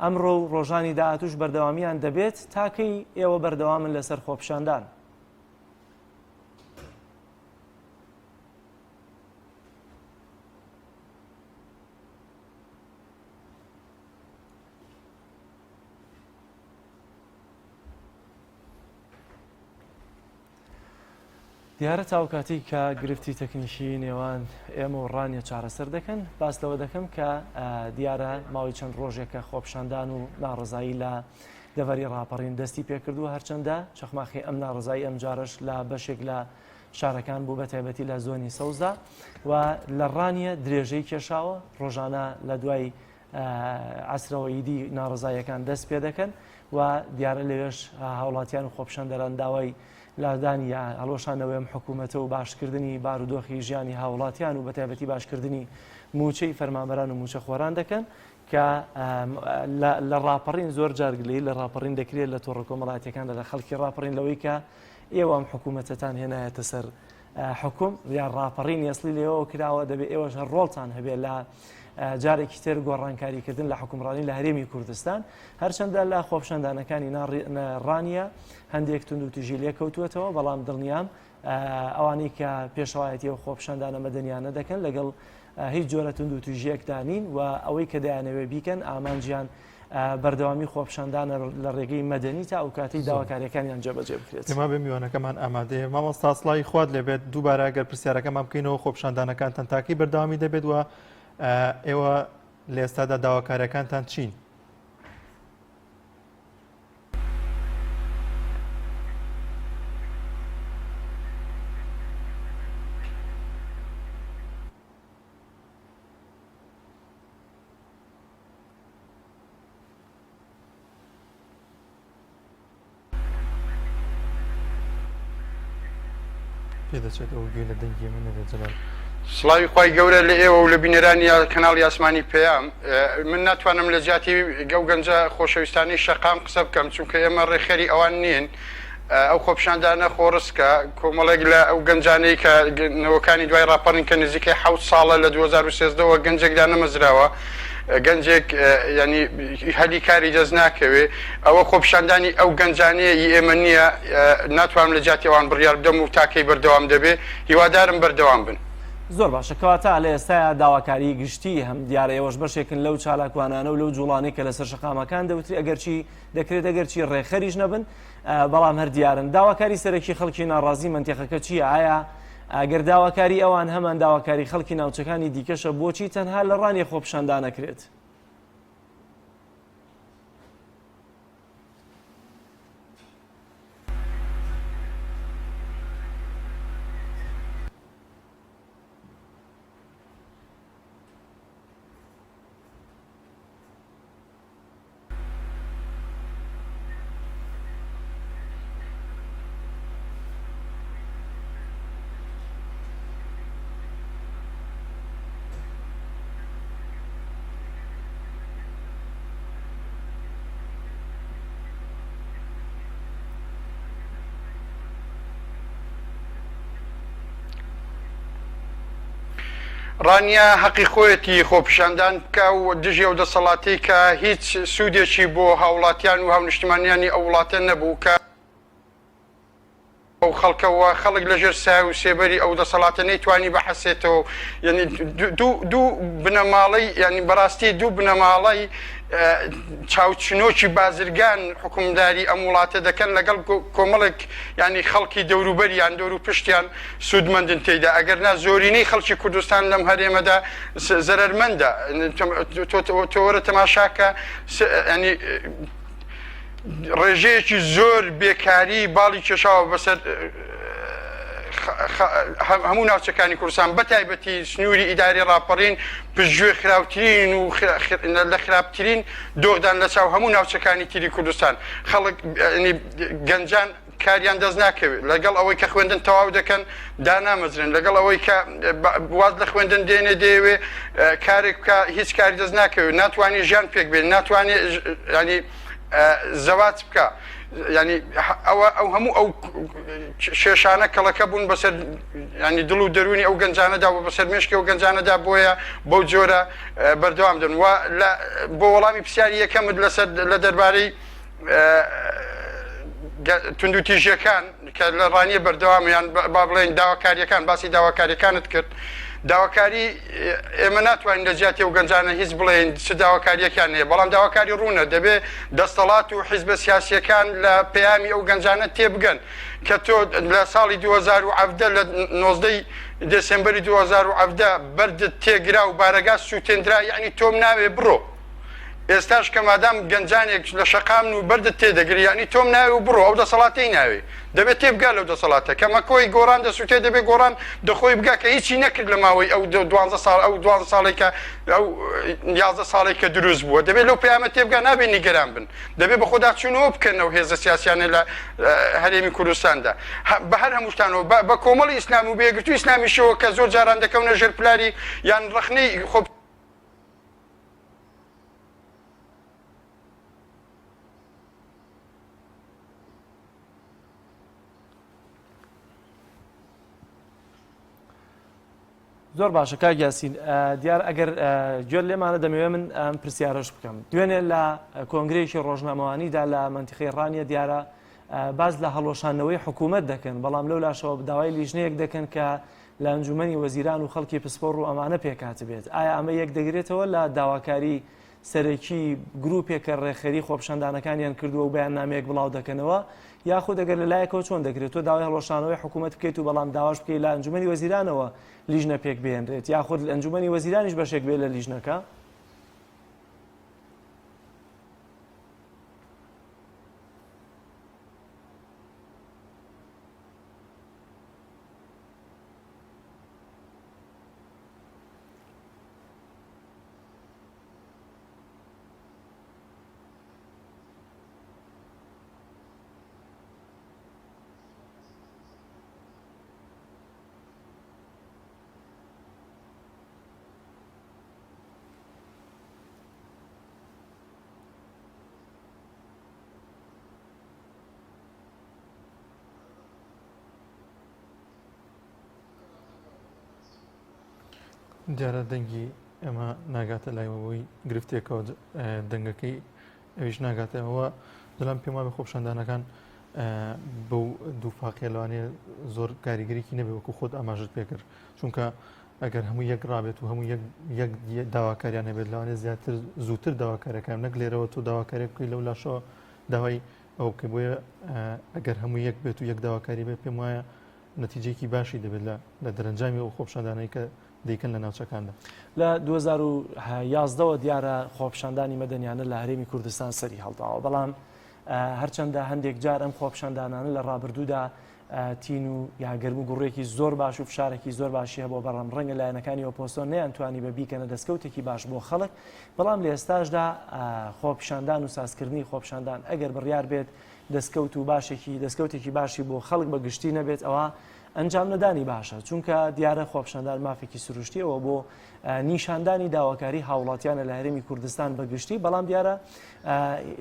ئەمڕۆ و ڕۆژانی داهاتوش بەردەوامیان دەبێت تاکەی ئێوە بەردەوامن لەسەر خۆپشاندان؟ دیارە تاوکاتی کە گرفتی تەکنیکی نێوان ئێمە و ڕانیە چارەسەر دەکەن باس لەوە دەکەم کە دیارە ماوەی چەند ڕۆژێکە خۆپشاندان و ناڕزایی لە دەڤەری ڕاپەڕین دەستی پێکردووە هەرچەندە چەخماخی ئەم ناڕزایی ئەم جارش لە بەشێک لە شارەکان بوو بەتایبەتی لە زۆنی سەوزدا و لە ڕانیە درێژەی کێشاوە ڕۆژانە لە دوای عەسرەوە ئیدی ناڕەزاییەکان دەست پێ دەکەن و دیارە لەوێش هاوڵاتیان و خۆپیشاندەران داوای لادانی یا هەڵوەشانەوەی ئەم حکوومەتە و باشکردنی بارودۆخی ژیانی هاوڵاتیان و بەتایبەتی باشکردنی مووچەی فەرمانبەران و مووچەخۆران دەکەن کە لە ڕاپەڕین زۆر جار گلەیی لە ڕاپەڕین دەکرێت لە تۆڕە کۆمەڵایەتیەکاندا لە خەڵکی ڕاپەڕین لەوەی کە ئێوە ئەم حکوومەتەتان هێنایەتە سەر حکوم یان ڕاپەڕین ئەسڵی لێەوە کراوە دەبێ ئێوەش هەر ڕۆڵتان هەبێ لە جارێکی تر گۆڕانکاریکردن لە حکومڕانی لە هەرێمی کوردستان هەرچەندە لە خۆپشاندانەکانی ڕانیە هەندێک تونند و تیژی لێکەوتووەتەوە بەڵام دڵنیام ئەوانەی کە پێشەوایەتی ئەو خۆپیشاندانە مەدەنیانە دەکەن لەگەڵ هیچ جۆرە توندوتیژیەکدا نین و ئەوەی کە دەیانەوێت بیکەن ئامانجیان بەردەوامی خۆپیشاندانە لە ڕێگەی مەدەنی تا ئەو کاتەی داواکاریەکانیان جێبەجێ بکرێت.
پێما بێ میوانەکەمان ئامادەیە. مامۆستا سڵاوی خوات لێبێت دووبارە گەر پرسیارەکەمان بکەینەوە خۆپیشاندانەکانتان تاکەی بەردەوامی دەبێت و ئێوە لە ئێستادا داواکاریەکانتان چین؟ پێدەچێت ئەو گوێ لە دەنگی ئێمە نەبێت جەلال.
سڵاوی خوای گەورە لە ئێوە و لە بینەرانی کەناڵی ئاسمانی پەیام. من ناتوانم لە جیاتی ئەو گەنجە خۆشەویستانەی شەقام قسە بکەم چونکە ئێمە ڕێکخەری ئەوان نین. ئەو خۆپیشاندانە خۆڕسکە، کۆمەڵێک لە ئەو گەنجانەی کە نەوەکانی دوای ڕاپەڕین کە نزیکەی حەوت ساڵە لە 2013 وە گەنجێک دانەمەزراوە، گەنجێک یانی هەلی کاری دەست ناکەوێ، ئەوە خۆپیشاندانی ئەو گەنجانەیە ئی ئێمە نییە، ناتوانم لە جیاتی ئەوان بڕیار بدەم و تا کەی بەردەوام دەبێ، هیوادارم بەردەوام بن.
زۆر باشە کەواتە لە ئێستایا داواکاری گشتی هەم دیارە ئێوەش بەشێکن لەو چالاکوانانە و لەو جوڵانەی کە لەسەر شەقامەکان دەوتری ئەگەرچی دەکرێت ئەگەرچی ڕێکخەریش نەبن بەڵام هەر دیارن داواکاری سەرەکی خەڵکی ناڕازی مەنتیقەکە چییە ئایا ئەگەر داواکاری ئەوان هەمان داواکاری خەڵکی ناوچەکانی دیکەشە بۆچی تەنها لە ڕانیە خۆپیشاندانەکرێت؟
ڕانیە هەقی خۆیەتی خۆپیشاندان بکا و دژی ئەو دەسەڵاتەی کە هیچ سوودێکی بۆ هاوڵاتیان و هاونیشتمانیانی ئەو وڵاتە نەبوو کە ئەو خەڵکە و خەڵک لەژێر سایە و سێبەری ئەو دەسەڵاتە نەیتوانی بحەسێتەوە یعنی دوو دوو بنەماڵەی یعنی بەڕاستی دوو بنەماڵەی چاوچنۆکی بازرگان حکومداری ئەم وڵاتە دەکەن لەگەڵ کۆمەڵێک ینی خەڵکی دەوروبەریان دەور و پشتیان سوودمەندن تێیدا ئەگەرنا زۆرینەی خەڵکی کوردستان لەم هەرێمەدا زەرەرمەندە تۆ وەرە تەماشاکە ینی ڕێژەیەکی زۆر بێکاری باڵی کێشاوە بەسەر هەموو ناوچەکانی کوردستان بە تایبەتی سنووری ئیداری ڕاپەڕین پشتگوێ خراوترین و لە خراپترین دۆخدان لە چاو هەموو ناوچەکانی تری کوردستان خەڵک گەنجان کاریان دەست ناکەوێت لەگەڵ ئەوەی کە خوێندن تەواو دەکەن دانامەزرێن لەگەڵ ئەوەی کە واز لە خوێندن دێنێ دەیەوێ کارێک بکە هیچ کاری دەست ناکەوێت ناتوانێت ژیان پێک بێن ناتوانێت ینی زەواج بکە ینی ئەوە ئەو هەموو ئەو شێشانە کەڵەکە بوون بەسەر ینی دڵ و دەرونی ئەو گەنجانەدا و بەسەر مێشکی ئەو گەنجانەدا بۆیە بەو جۆرە بەردەوام دەن و بۆ وەڵامی پرسیاری یەکەمت لەسەر لە دەربارەی توندوتیژیەکان کە لە ڕانیە بەردەوام یان با بڵێن داواکاریەکان باسی داواکاریەکانت کرد داواکاری ئێمە ناتوانین لە جیاتی و گەنجانە هیچ بڵێن چ داواکاریەکان هەیە بەڵام داواکاری ڕوونە دەبێ دەستەڵات و حیزبە سیاسیەکان لە پەیامی ئەو گەنجانە تێبگەن کە تۆ لە ساڵی 2017 لە 19 دێسمبەری 2017 بەردت تێگرا و بارەگا سووتێندرا یعنی تۆم ناوێ بڕۆ ئێستاش کە مادام گەنجانێک لە شەقامن و بەردت تێدەگری یانی تۆم ناوێ و بڕۆ ئەو دەسەڵاتەی ناوێ دەبێت تێبگا لەو دەسەڵاتە کە مەکۆی گۆڕان دەسوتێ دەبێ گۆڕان دەخۆی بگا کە هیچی نەکرد لە ماوەی ئەو دوانزە ساڵ ئەو دوانزە ساڵێک کە ئەو یازدە ساڵێک کە دروست بووە دەبێت لەو پەیامە تێبگا نابێ نیگەران بن دەبێ بە خۆدا چوونەوە بکەن ئەو هێزە سیاسیانە لە هەرێمی کوردستاندا بە هەر هەمووشتانەوە بە کۆمەڵی ئیسلام و بێگرتوو ئیسلامیشەوە کە زۆر جاران دەکەونە ژێر پلاری یان ڕەخنەی خۆ
زۆر باشە کاک یاسین دیار ئەگەر گوێت لێمانە دەمەوێت من ئەم پرسیارەش بکەم دوێنێ لە کۆنگرەیەکی ڕۆژنامەوانیدا لە مەنتیقەی ڕانیە دیارە باز لە هەڵۆشانەوەی حکوومەت دەکەن بەڵام لەو لاشەوە داوای لیژنەیەک دەکەن کە لە ئەنجومەنی وەزیران و خەڵکی پسپۆڕ و ئەمانە پێکهاتبێت، ئایا ئەمە یەکدەگرێتەوە لە داواکاری سەرەکی گروپێک کە ڕێکخەری خۆپیشاندانەکانیان کردووە و بەیاننامەیەک بڵاو دەکەنەوە یاخود ئەگەر لە لایەکەوە چۆن دەکرێت تۆ داوای هەڵوەشانەوەی حکوومەت بکەیت و بەڵام داواش بکەیت لە ئەنجومەنی وەزیرانەوە لیژنە پێک بهێنرێت یاخود ئەنجومەنی وەزیرانیش بەشێک بێت لە لیژنەکە؟
دیارە دەنگی ئێمە ناگاتە لای بەهۆی گرفتێکەوە دەنگەکەی ئەویش ناگاتە ئەوە دەلام پێم وابێ خۆپیشاندانەکان بەو دووفاقیە لەوانەیە زۆر کاریگەریی نەبێ وەکو خۆت ئاماژت پێکرد چونکە ئەگەر هەموو یەک ڕابێت و هەموو یەک داواکاریان هەبێت لەوانەیە زیاتر زووتر داواکارەکان نەک لێرەوە تۆ داواکارێک بکەی لەو لاشەوە داوای ئەو بکەی بۆیە ئەگەر هەموو یەک بێت و یەک داواکاری بێت پێم وایە نەتیجەیەکی باشی دەبێت لە لە دەرەنجامی ئەو خۆپیشاندانەی کە دەیکەن لە ناوچەکاندا.
لە 2011 وە دیارە خۆپیشاندانی مەدەنیانە لە هەرێمی کوردستان سەری هەڵداوە، بەڵام هەرچەندە هەندێک جار ئەم خۆپیشاندانانە لە ڕابردوودا تین و یا گەرم و گوڕێکی زۆر باش و فشارێکی زۆر باشی هەبووە بەڵام ڕەنگە لایەنەکانی ئۆپۆزسیۆن نەیانتوانی بە بیکەنە دەستکەوتێکی باش بۆ خەڵک بەڵام لە ئێستاشدا خۆپیشاندان و سازکردنی خۆپیشاندان ئەگەر بڕیار بێت دەستکەوت و باشێکی دەستکەوتێکی باشی بۆ خەڵک بە گشتی نەبێت ئەوە ئەنجام نەدانی باشە چونکە دیارە خۆپیشاندان مافێکی سروشتیەوە بۆ نیشاندانی داواکاری هاوڵاتیانە لە هەرێمی کوردستان بە گشتی بەڵام دیارە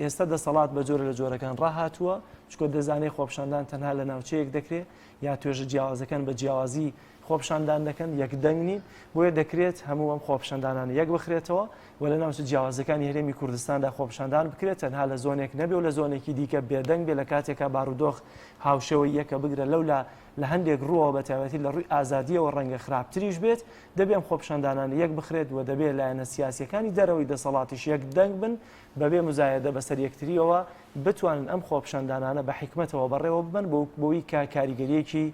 ئێستا دەسەڵات بە جۆرە لە جۆرەکان ڕاهاتووە چکۆ دەزانێت خۆپیشاندان تەنها لە ناوچەیەک دەکرێت یا توێژە جیاوازەکان بە جیاوازی خۆپیشاندان دەکەن یەک دەنگ نین بۆیە دەکرێت هەموو ئەم خۆپیشاندانانە یەک بخرێتەوە و لە ناوچە جیاوازەکانی هەرێمی کوردستاندا خۆپیشاندان بکرێت تەنها لە زۆنێک نەبێ و لە زۆنێکی دیکە بێدەنگ بێ لە کاتێکا بارودۆخ هاوشێوەی یەکە بگرە لەولا لە هەندێک ڕووەوە بە تایبەتی لە ڕووی ئازادیەوە ڕەنگە خراپتریش بێت دەبێ ئەم خۆپیشاندانانە یەک بخرێت و دەبێ لایەنە سیاسیەکانی دەرەوەی دەسەڵاتیش یەک دەنگ بن بەبێ مزایەدە بەسەر یەکتریەوە بتوانن ئەم خۆپیشاندانانە بە حیکمەتەوە بەڕێوە ببەن بۆ بۆی کە کاریگەریەکی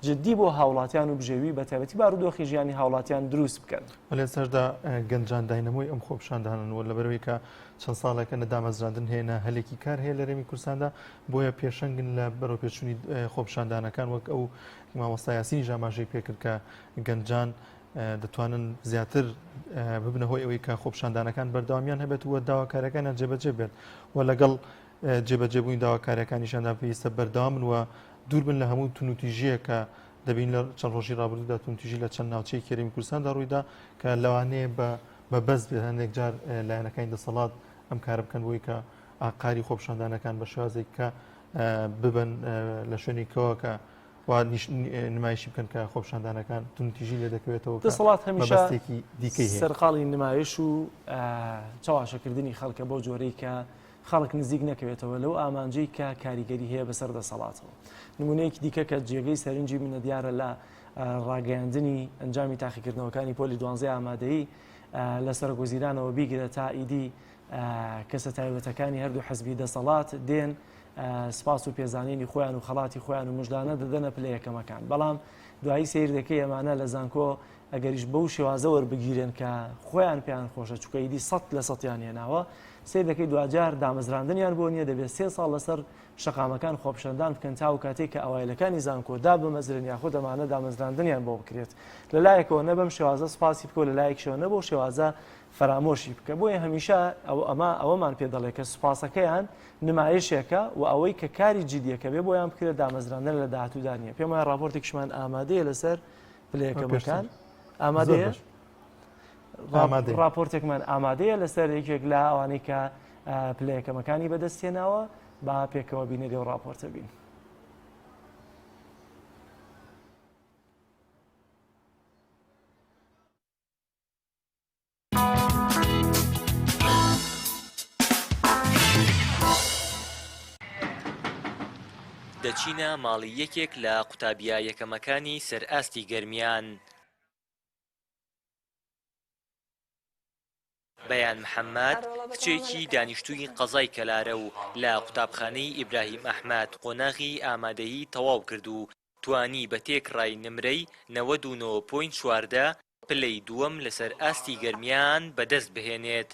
جدی بۆ هاوڵاتیان و بژێوی بە تایبەتی بارودۆخی ژیانی هاوڵاتیان دروست بکەن.
لە ئێستاشدا گەنجان داینەمۆی ئەم خۆپیشاندانەن و لەبەرئەوەی کە چەند ساڵێکە نە دامەزراندن هەیە نە هەلێکی کار هەیە لە هەرێمی کوردستاندا بۆیە پێشەنگن لە بەرەوپێشچوونی خۆپیشاندانەکان وەک ئەو مامۆستا یاسینیش ئاماژەی پێکرد کە گەنجان دەتوانن زیاتر ببنە هۆی ئەوەی کە خۆپیشاندانەکان بەردەوامیان هەبێت و داواکاریەکانیان جێبەجێ بێت و لەگەڵ جێبەجێبوونی داواکاریەکانیشاندا پێویستە بەردەوامن و دوور بن لە هەموو تونوتیژیە کە دەبین لە چەند ڕۆژی ڕابردوودا تونتیژی لە چەند ناوچەی هەرێمی کوردستاندا ڕوویدا کە لەوانەیە بە مەبەست بێت هەندێک جار لایەنەکانی دەسەڵات ئەم کارە بکەن بۆی کە ئاقاری خۆپیشاندانەکان بە شێوازێک کە ببن لە شوێنێکەوە کە وا نمایشی بکەن کە خۆپیشاندانەکان توندوتیژی لێ دەکەوێتەوە کە
دەسەڵات هەمیشە
مەبەستێکی دیکەی هەیە.
سەرقاڵی نمایش و چەواشەکردنی خەڵکە بەو جۆرەی کە خەڵک نزیک نەکەوێتەوە لەو ئامانجەی کە کاریگەری هەیە بەسەر دەسەڵاتەوە. نمونەیەکی دیکە کە جێگەی سەرنجی منە دیارە لە ڕاگەیاندنی ئەنجامی تاقیکردنەوەکانی پۆلی دوانزەی ئامادەیی لە سەرۆکوەزیرانەوە بیگرە تا ئیدی کەسە تایبەتەکانی هەردوو حزبی دەسەڵات دێن سپاس و پێزانینی خۆیان و خەڵاتی خۆیان و مژدانە دەدەنە پلە یەکەمەکان بەڵام دوایی سیر دەکەی ئەمانە لە زانکۆ ئەگەریش بەو شێوازە وەربگیرێن کە خۆیان پێیان خۆشە چونکە ئیدی سەد لە سەتیان هێناوە سیر دەکەی دواجار دامەزراندنیان بۆ نییە دەبێت سێ ساڵ لەسەر شەقامەکان خۆپیشاندان بکەن تاو کاتێک کە ئەوایلەکانی زانکۆ دابمەزرێن یاخود ئەمانە دامەزراندنیان بۆ بکرێت لە لایەکەوە نە بەم شێوازە سپاسی بکە و لە لایەکیشەوە نە بەو شێوازە فەرامۆشی بکە بۆیە هەمیشە ئەو ئەمە ئەوەمان پێ دەڵێ کە سوپاسەکەیان نمایشێکە و ئەوەی کە کاری جدیەکە بێ بۆیان بکرێت دامەزراندن لە داهاتوودا نییە پێم وایە ڕاپۆرتێکیشمان ئامادەیە لەسەر پلەیەکەمەکان ئامادەیە ڕاپۆرتێکمان ئامادەیە لەسەر یەکێک لە ئەوانەی کە پلەیەکەمەکانی بەدەستهێناوە با پێکەوە بینەری و ڕاپۆرتە بین.
دەچینە ماڵی یەکێک لە قوتابییە یەکەمەکانی سەر ئاستی گەرمیان. بەیان محەمەد، کچێکی دانیشتووی قەزای کەلارە و لە قوتابخانەی ئیبراهیم ئەحمەد قۆناغی ئامادەیی تەواو کرد و توانی بە تێکڕای نمرەی 99 point 14 پلەی دووەم لەسەر ئاستی گەرمیان بەدەست بهێنێت.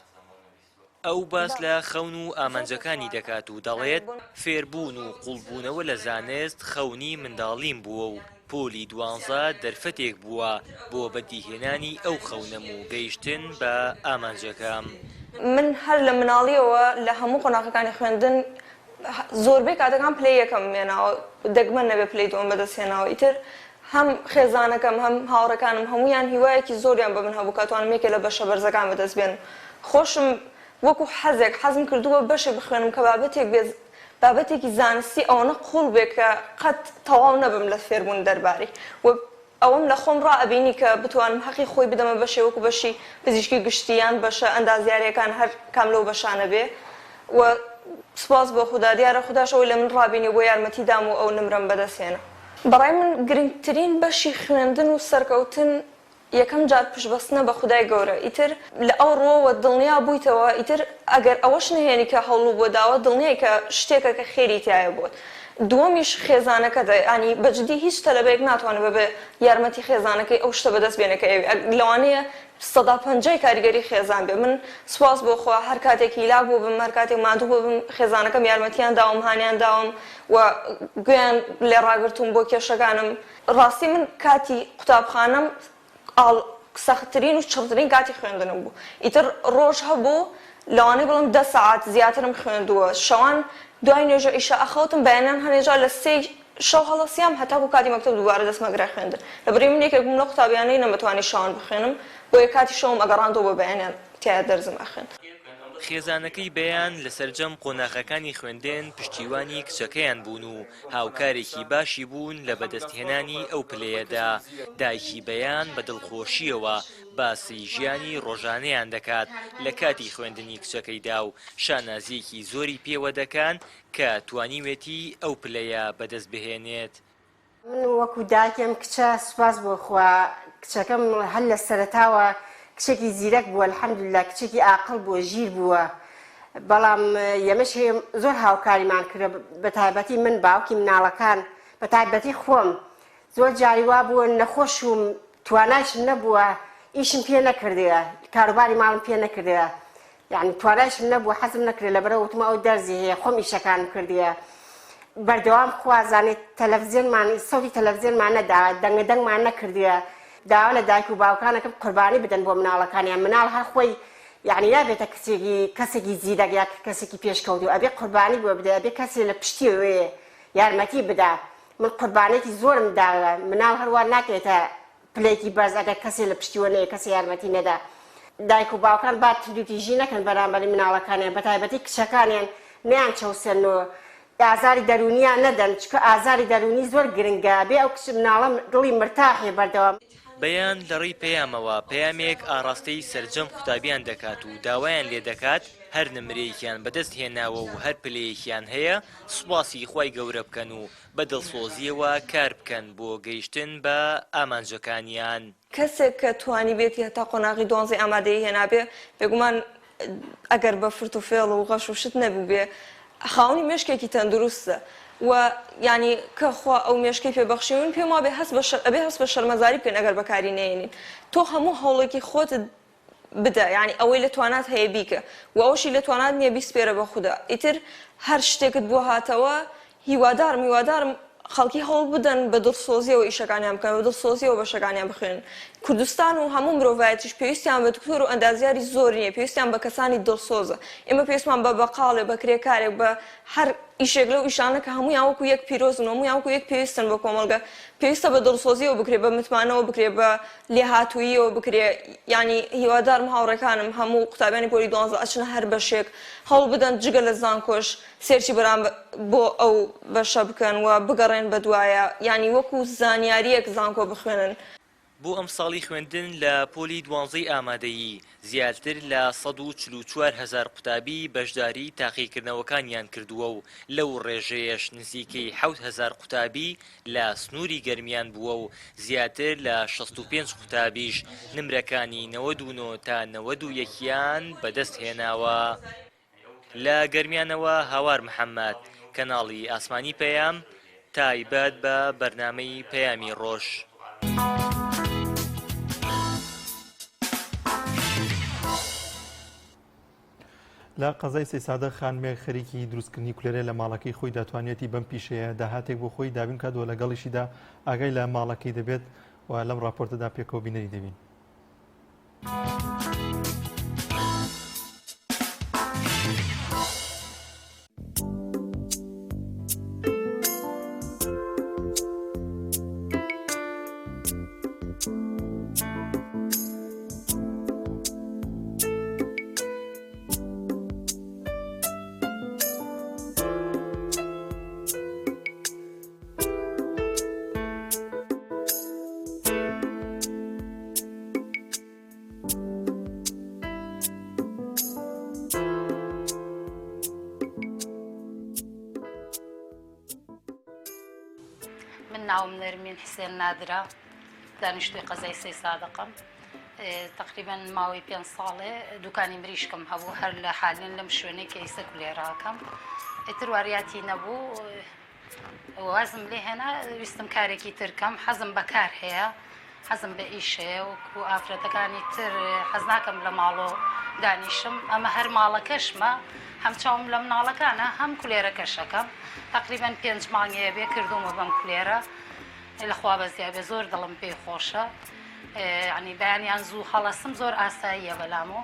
ئەو باس لە خەون و ئامانجەکانی دەکات و دەڵێت، فێربوون و قوڵبوونەوە لە زانست خەونی منداڵیم بووە و پۆلی دوانزە دەرفەتێک بووە بۆ بەدیهێنانی ئەو خەونەم و گەیشتن بە ئامانجەکەم.
من هەر لە مناڵییەوە لە هەموو قۆناغەکانی خوێندن زۆربەی کاتەکان پلەی یەکەمم هێناوە، دەگمەن نەبێ پلەی دووەم بەدەست هێناوە، ئیتر هەم خێزانەکەم هەم هاوڕێکانم هەموویان هیوایەکی زۆریان بە من هەبوو کە توانم یەکێ لە بەشە بەرزەکان بەدەست بێنم خۆشم وەکو حەزێک حەزم کردووە بەشێک بخوێنم کە بابەتێک بێ بابەتێکی زانستی ئەوەنە قووڵ بێ کە قەت تەواو نەبم لە فێربوون دەربارەی و. ئەوەم لە خۆم ڕا ئەبینی کە بتوانم هەقی خۆی بدەمە بەشێ وەکو بەشی پزیشکی گشتی یان بەشە ئەندازیارەکان هەر کام لەو بەشانە بێ و سوپاس بۆ خودا دیارە خوداش ئەوەی لە من ڕابینی و بۆ یارمەتی دام و ئەو نمرەم بەدەست هێنا. بەڕای من گرنگترین بەشی خوێندن و سەرکەوتن یەکەم جار پشت بەستنە بە خودای گەورە ئیتر لە ئەو ڕووەوە دڵنیا بوویتەوە ئیتر ئەگەر ئەوەش نەهێنی کە هەوڵو بۆ داوە دڵنیای کە شتێکە کە خێری تیایە بۆت دووەمیش خێزانەکەتە یانی بە جدی هیچ تەلەبەیەک ناتوانێت بەبێ یارمەتی خێزانەکەی ئەو شتە بەدەست بێنێ کە ئەیەوێ لەوانەیە 50% کاریگەری خێزان بێ من سوپاس بۆ خوا هەر کاتێک هیلاک بووبم هەر کاتێک ماندوو بووبم خێزانەکەم یارمەتیان داوم هانیان داوم و گوێیان لێ ڕاگرتووم بۆ کێشەکانم ڕاستی من کاتی قوتابخانەم ئاڵ سەختترین و چڕترین کاتی خوێندنم بوو ئیتر ڕۆژ هەبوو لەوانەیە بڵێم دە سەعات زیاترم خوێندووە شەوان دوای نوێژە عیشا ئەخەوتم بەیانیان هەنێ جار لە سێی شەو هەڵەسیام هەتاکو کاتی مەکتەب دووبارە دەستمە گرە خوێندن لەبەرئەوەی من یەکێک بووم لەو قوتابیانەی نەمەتوانی شەوان بخوێنم بۆیە کاتی شەوم ئەگەڕاندەوە بۆ بەیانیان تیایا دەرزم ئەخوێند.
خێزانەکەی بەیان لە سەرجەم قۆناغەکانی خوێندن پشتیوانی کچەکەیان بوون و هاوکارێکی باشی بوون لە بەدەستهێنانی ئەو پلەیەدا، دایکی بەیان بە دڵخۆشییەوە باسی ژیانی ڕۆژانەیان دەکات لە کاتی خوێندنی کچەکەیدا و شانازییەکی زۆری پێوە دەکەن کە توانیوێتی ئەو پلەیە بەدەست بهێنێت.
من وەکو دایکی ئەم کچە سوپاس بۆ خوا کچەکەم هەر لە سەرەتاوە کچێکی زیرەک بووە الحمدللە کچێکی ئاقڵ بووە ژیر بووە بەڵام یەمەش هەیە زۆر هاوکاریمان کردوە بەتایبەتی من باوکی مناڵەکان بەتایبەتی خۆم زۆر جاری وا بووە نەخۆش و توانایشم نەبووە ئیشم پێ نەکردەیە کاروباری ماڵم پێ نەکردەیە یانی توانایشم نەبوو حەزم نەکرد لەبەرئەوە وتم ئەو دەرزی هەیە خۆم ئیشەکانم کردیە بەردەوام خوا زانێت تەلەفزیۆنمان سەوتی تەلەفزیۆنمان نەدا دەنگە دەنگمان نەکردیە داوا لە دایک و باوکانەکەم قوربانی بدەن بۆ مناڵەکانیان مناڵ هەر خۆی یعنی نابێتە کچێکی کەسێکی زیرەک یا کەسێکی پێشکەوتوو ئەبێ قوربانی بۆ بدە ئەبێ کەسێ لە پشتیەوەیە یارمەتی بدا من قوربانێکی زۆرم داوە مناڵ هەروە ناکەێتە پلەیەکی بەرز ئەگەر کەسێ لە پشتیوە نەیە کەسێ یارمەتی نەدا دایک و باوکان با توندوتیژی نەکەن بەرامبەری مناڵەکانیان بەتایبەتی کچەکانیان نەیان چەوسێنن و ئازاری دەروونیان نەدەن چونکە ئازاری دەروونی زۆر گرنگە بێ ئەو کچ مناڵە دڵی مرتاحێ بەردەوام.
بەیان لە ڕێی پەیامەوە پەیامێک ئاڕاستەی سەرجەم قوتابیان دەکات و داوایان لێدەکات هەر نمرەیەکیان بەدەست هێناوە و هەر پلەیەکیان هەیە سوپاسی خوای گەورە بکەن و بە دڵسۆزییەوە کار بکەن بۆ گەیشتن بە ئامانجەکانیان.
کەسێک کە توانیبێتی هەتا قۆناغی دوانزەی ئامادەیی هێنابێ، بێگومان ئەگەر بە فرت و فێڵ و غەش و شت نەبووبێ، خاوەنی مێشکێکی تەندروستە و یانی کە خوا ئەو مێشکەی پێ بەخشیون پێم وابێ هەست بە ئەبێ هەست بە شەرمەزاری بکەین ئەگەر بەکاری نەیەنین. تۆ هەموو هەوڵێکی خۆتت بدە یانی ئەوەی لە توانات هەیە بیکە و ئەوەشی لە توانات نییە بیسپێرە بە خودا ئیتر هەر شتێکت بۆ هاتەوە هیوادارم هیوادارم خەڵکی هەوڵ بدەن بە دڵسۆزیەوە ئیشەکانیان بکەن بە دڵسۆزیەوە بەشەکانیان بخوێنن کوردستان و هەموو مرۆڤایەتیش پێویستیان بە دکتۆر و ئەندازیاری زۆر نییە پێویستیان بە کەسانی دڵسۆزە ئێمە پێویستمان بە بەقاڵێ بە کرێکارێک بە هەر ئیشێک لەو ئیشانە کە هەموویان وەکو یەک پیرۆزن و هەموویان وەکو یەک پێویستن بۆ کۆمەڵگە پێویستە بە دڵسۆزیەوە بکرێ بە متمانەوە بکرێ بە لێهاتووییەوە بکرێ یانی هیوادارم هاوڕێکانم هەموو قوتابیانی پۆلی دوانزە ئەچنە هەر بەشێک هەوڵ بدەن جگە لە زانکۆش search ی بەرامبەر بۆ ئەو بەشە بکەن و بگەڕێن بەدوایە یانی وەکو زانیاریەک زانکۆ بخوێنن.
بۆ ئەمساڵی خوێندن لە پۆلی دوانزەی ئامادەیی، زیاتر لە 144 هەزار قوتابی بەشداری تاقیکردنەوەکانیان کردووە و لەو ڕێژەیەش نزیکەی 7000 قوتابی لە سنووری گەرمیان بووە و زیاتر لە 65 قوتابیش نمرەکانی 99 تا 91 یان بەدەستهێناوە. لە گەرمیانەوە هاوار محەمەد، کەناڵی ئاسمانی پەیام، تایبەت بە بەرنامەی پەیامی ڕۆژ.
لە قەزای سەیسادە خانمێک خەریکی دروستکردنی کولێرە لە ماڵەکەی خۆیدا توانیەتی بەم پیشەیە داهاتێک بۆ خۆی دابین کات و لەگەڵیشیدا ئاگای لە ماڵەکەی دەبێت و لەم راپۆرتەدا پێکەوە بینەری دەبین.
ناوم نەرمین حسێن نادرە دانیشتوی قەزای سەی سادقم تقریبا ماوەی پێ ساڵێ دوکانی مریشکم هەبوو هەر لە حالین لەم شوێنەی کە ئیسە کولێراکەم ئیتر واریاتی نەبوو وازم لێ هێنا ویستم کارێکی تر کەم حەزم بە کار هەیە حەزم بە ئیش هەیە وەکو ئافرەتەکانی تر حەز ناکەم لە ماڵۆ دانیشم ئەمە هەر ماڵەکەشمە هەم چاوم لە مناڵەکانە هەم کولێرەکەشەکەم تقریبا پێنج مانگەیە بێ کردومە بەم کولێرە لەخوا بەزیا بێ زۆر دڵم پێی خۆشە ینی بەیانیان زوو هەڵەسم زۆر ئاساییە بەلامۆ.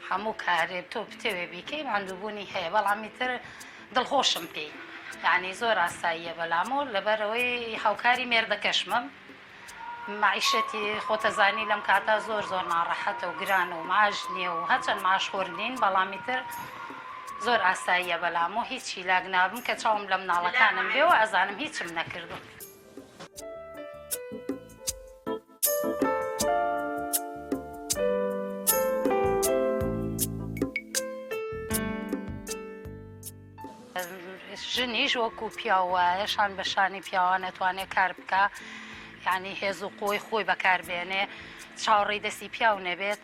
هەموو کارێ تۆ بتەوێ بیکەی ماندووبوونی هەیە بەڵام ئیتر دڵخۆشم پێی یعنی زۆر ئاساییە بەلامەوە لەبەرئەوەی هاوکاری مێردەکەشمم مەعیشەتی خۆتەزانی لەم کاتە زۆر زۆر ناڕەحەتە و گرانە و معاش نییە و هەرچەند معاش خۆر نین بەڵام ئیتر زۆر ئاساییە بەلام و هیچ هیلاک نابم کە چاوم لە مناڵەکانم بێ و ئەزانم هیچم نەکردو. ژنیش وەکو پیاو وایە شان بە شانی پیاوان ئەتوانێ کار بکا یعنی هێز و قوەی خۆی بەکار بێنێ چاوەڕێی دەستی پیاو نەبێت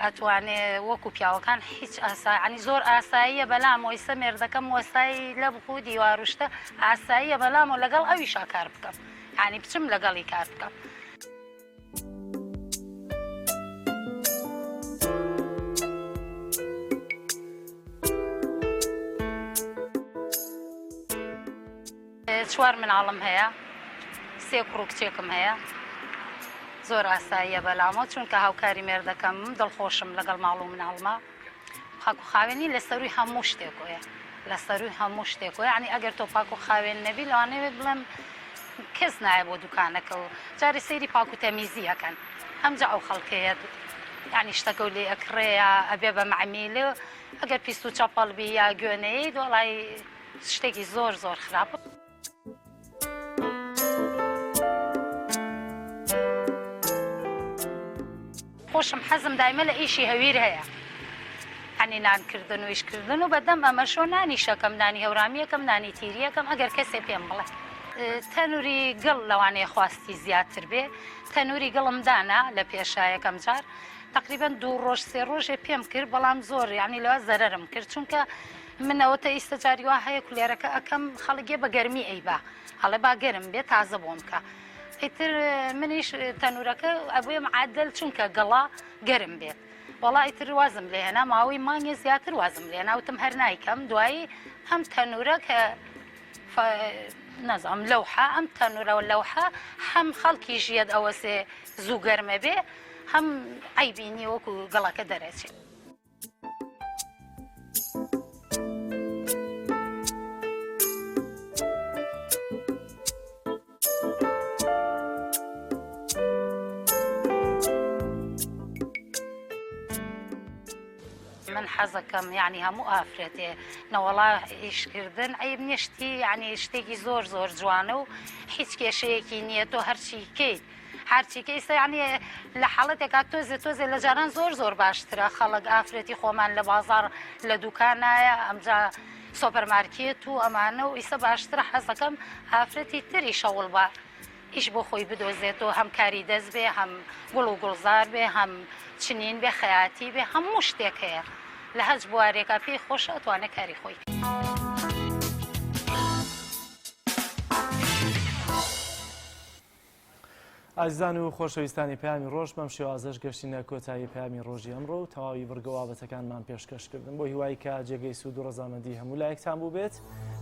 ئەتوانێ وەکو پیاوەکان هیچ ئاسا عنی زۆر ئاساییە بەلام ئەویسە مێردەکەم وەسای لە بخو دیواروشتە ئاساییە بەلام و لەگەڵ ئەویشا کار بکەم ینی بچم لەگەڵی کار بکەم. چوار مناڵم هەیە سێ کوڕ و کچێکم هەیە زۆر ئاساییە بەلامەوە چونکە هاوکاری مێردەکەم دڵخۆشم لەگەڵ ماڵ و مناڵمە پاک و خاوێنی لە سەروی هەموو شتێکۆیە لە سەروی هەموو شتێکۆ یعنی ئەگەر تۆ پاک و خاوێن نەبی لەوانەیە بڵێم کەس نایە بۆ دوکانەکە و جارێ سەیری پاک و تەمیزی ئەکەن ئەمجا ئەو خەڵکەیە یعنی شتەکە و لێ ئەکڕێ یا ئەبێ بە مەعمیل ئەگەر پیس و چەپەڵ بی یا گوێ نەیەیت وەڵای شتێکی زۆر زۆر خراپە. خۆشم حەزم دایمە لە ئیشی هەویر هەیە هەنی نان کردن و ئیش کردن و بەدەم ئەمەشۆ نانی شەکەم نانی هەورامیەکەم نانی تیریەکەم ئەگەر کەسێ پێم بڵێ تەنوری گڵ لەوانەیە خواستی زیاتر بێ تەنوری گڵم دانا لە پێشا یەکەم جار تقریبا دوو ڕۆژ سێ ڕۆژێ پێم کرد بەڵام زۆر یعنی لەوە زەرەرم کرد چونکە من ئەوەتە ئیستە جاری وا هەیە کولێرەکە ئەکەم خەڵک یە بە گەرمی ئەیبا ئەڵێ با گەرم بێ تازە بۆم کە ئیتر منیش تەنورەکە ئەبوێ معادل چونکە گەڵا گەرم بێت وەڵا ئیتر وازم لێ هێنا ماوەی مانگێ زیاتر وازم لێ ناوتم هەر نایکەم دوایی ئەم تەنورە کە نازانم لەوحە ئەم تەنورەوە لەوحە هەم خەڵکی ژیەت ئەوەسێ زوو گەرمە بێ هەم عیبینی وەکو گەڵەکە دەرەچێت. من حەزەکەم یعنی هەموو ئافرەتێ نەوەڵا ئیشکردن عیب نییە شتی یعنی شتێکی زۆر زۆر جوانە و هیچ کێشەیەکی نییە تۆ هەرچی کەیت هەرچی کە ئیستا یانی لە حاڵەتێکا تۆزێ تۆزێ لە جاران زۆر زۆر باشترە خەڵک ئافرەتی خۆمان لە بازاڕ لە دوکانایە ئەمجا سۆپەر مارکێت و ئەمانە و ئیسە باشترە حەزەکەم ئافرەتی تری شەوڵ بە ئیش بۆ خۆی بدۆزێتەوە هەم کاری دەست بێ هەم گوڵ و گوڵزار بێ هەم چنین بێ خەیاتی بێ هەموو شتێک هەیە لە هەچ بوارێکا پێی خۆشە ئەتوانێ کاری خۆی
ئازیزان و خۆشەویستانی پەیامی ڕۆژ بەم شێوازەش گەشتینە کۆتایی پەیامی ڕۆژی ئەمڕۆ و تەواوی بڕگە بابەتەکانمان پێشکەش کردن بۆ هیوای کە جێگەی سوود و ڕەزامەندی هەموو لایەکتان بوو بێت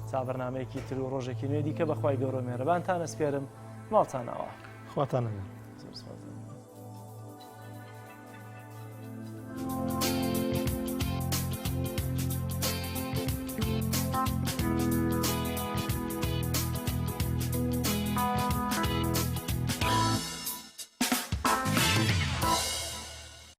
تا بەرنمەیەکی تر و ڕۆژێکی نوێ دیکە بەخوای گەورە مێرەبانتان ئەسپێرم ماڵتان ئاوا
خواتان لەگەڵ.
زۆر سپاس.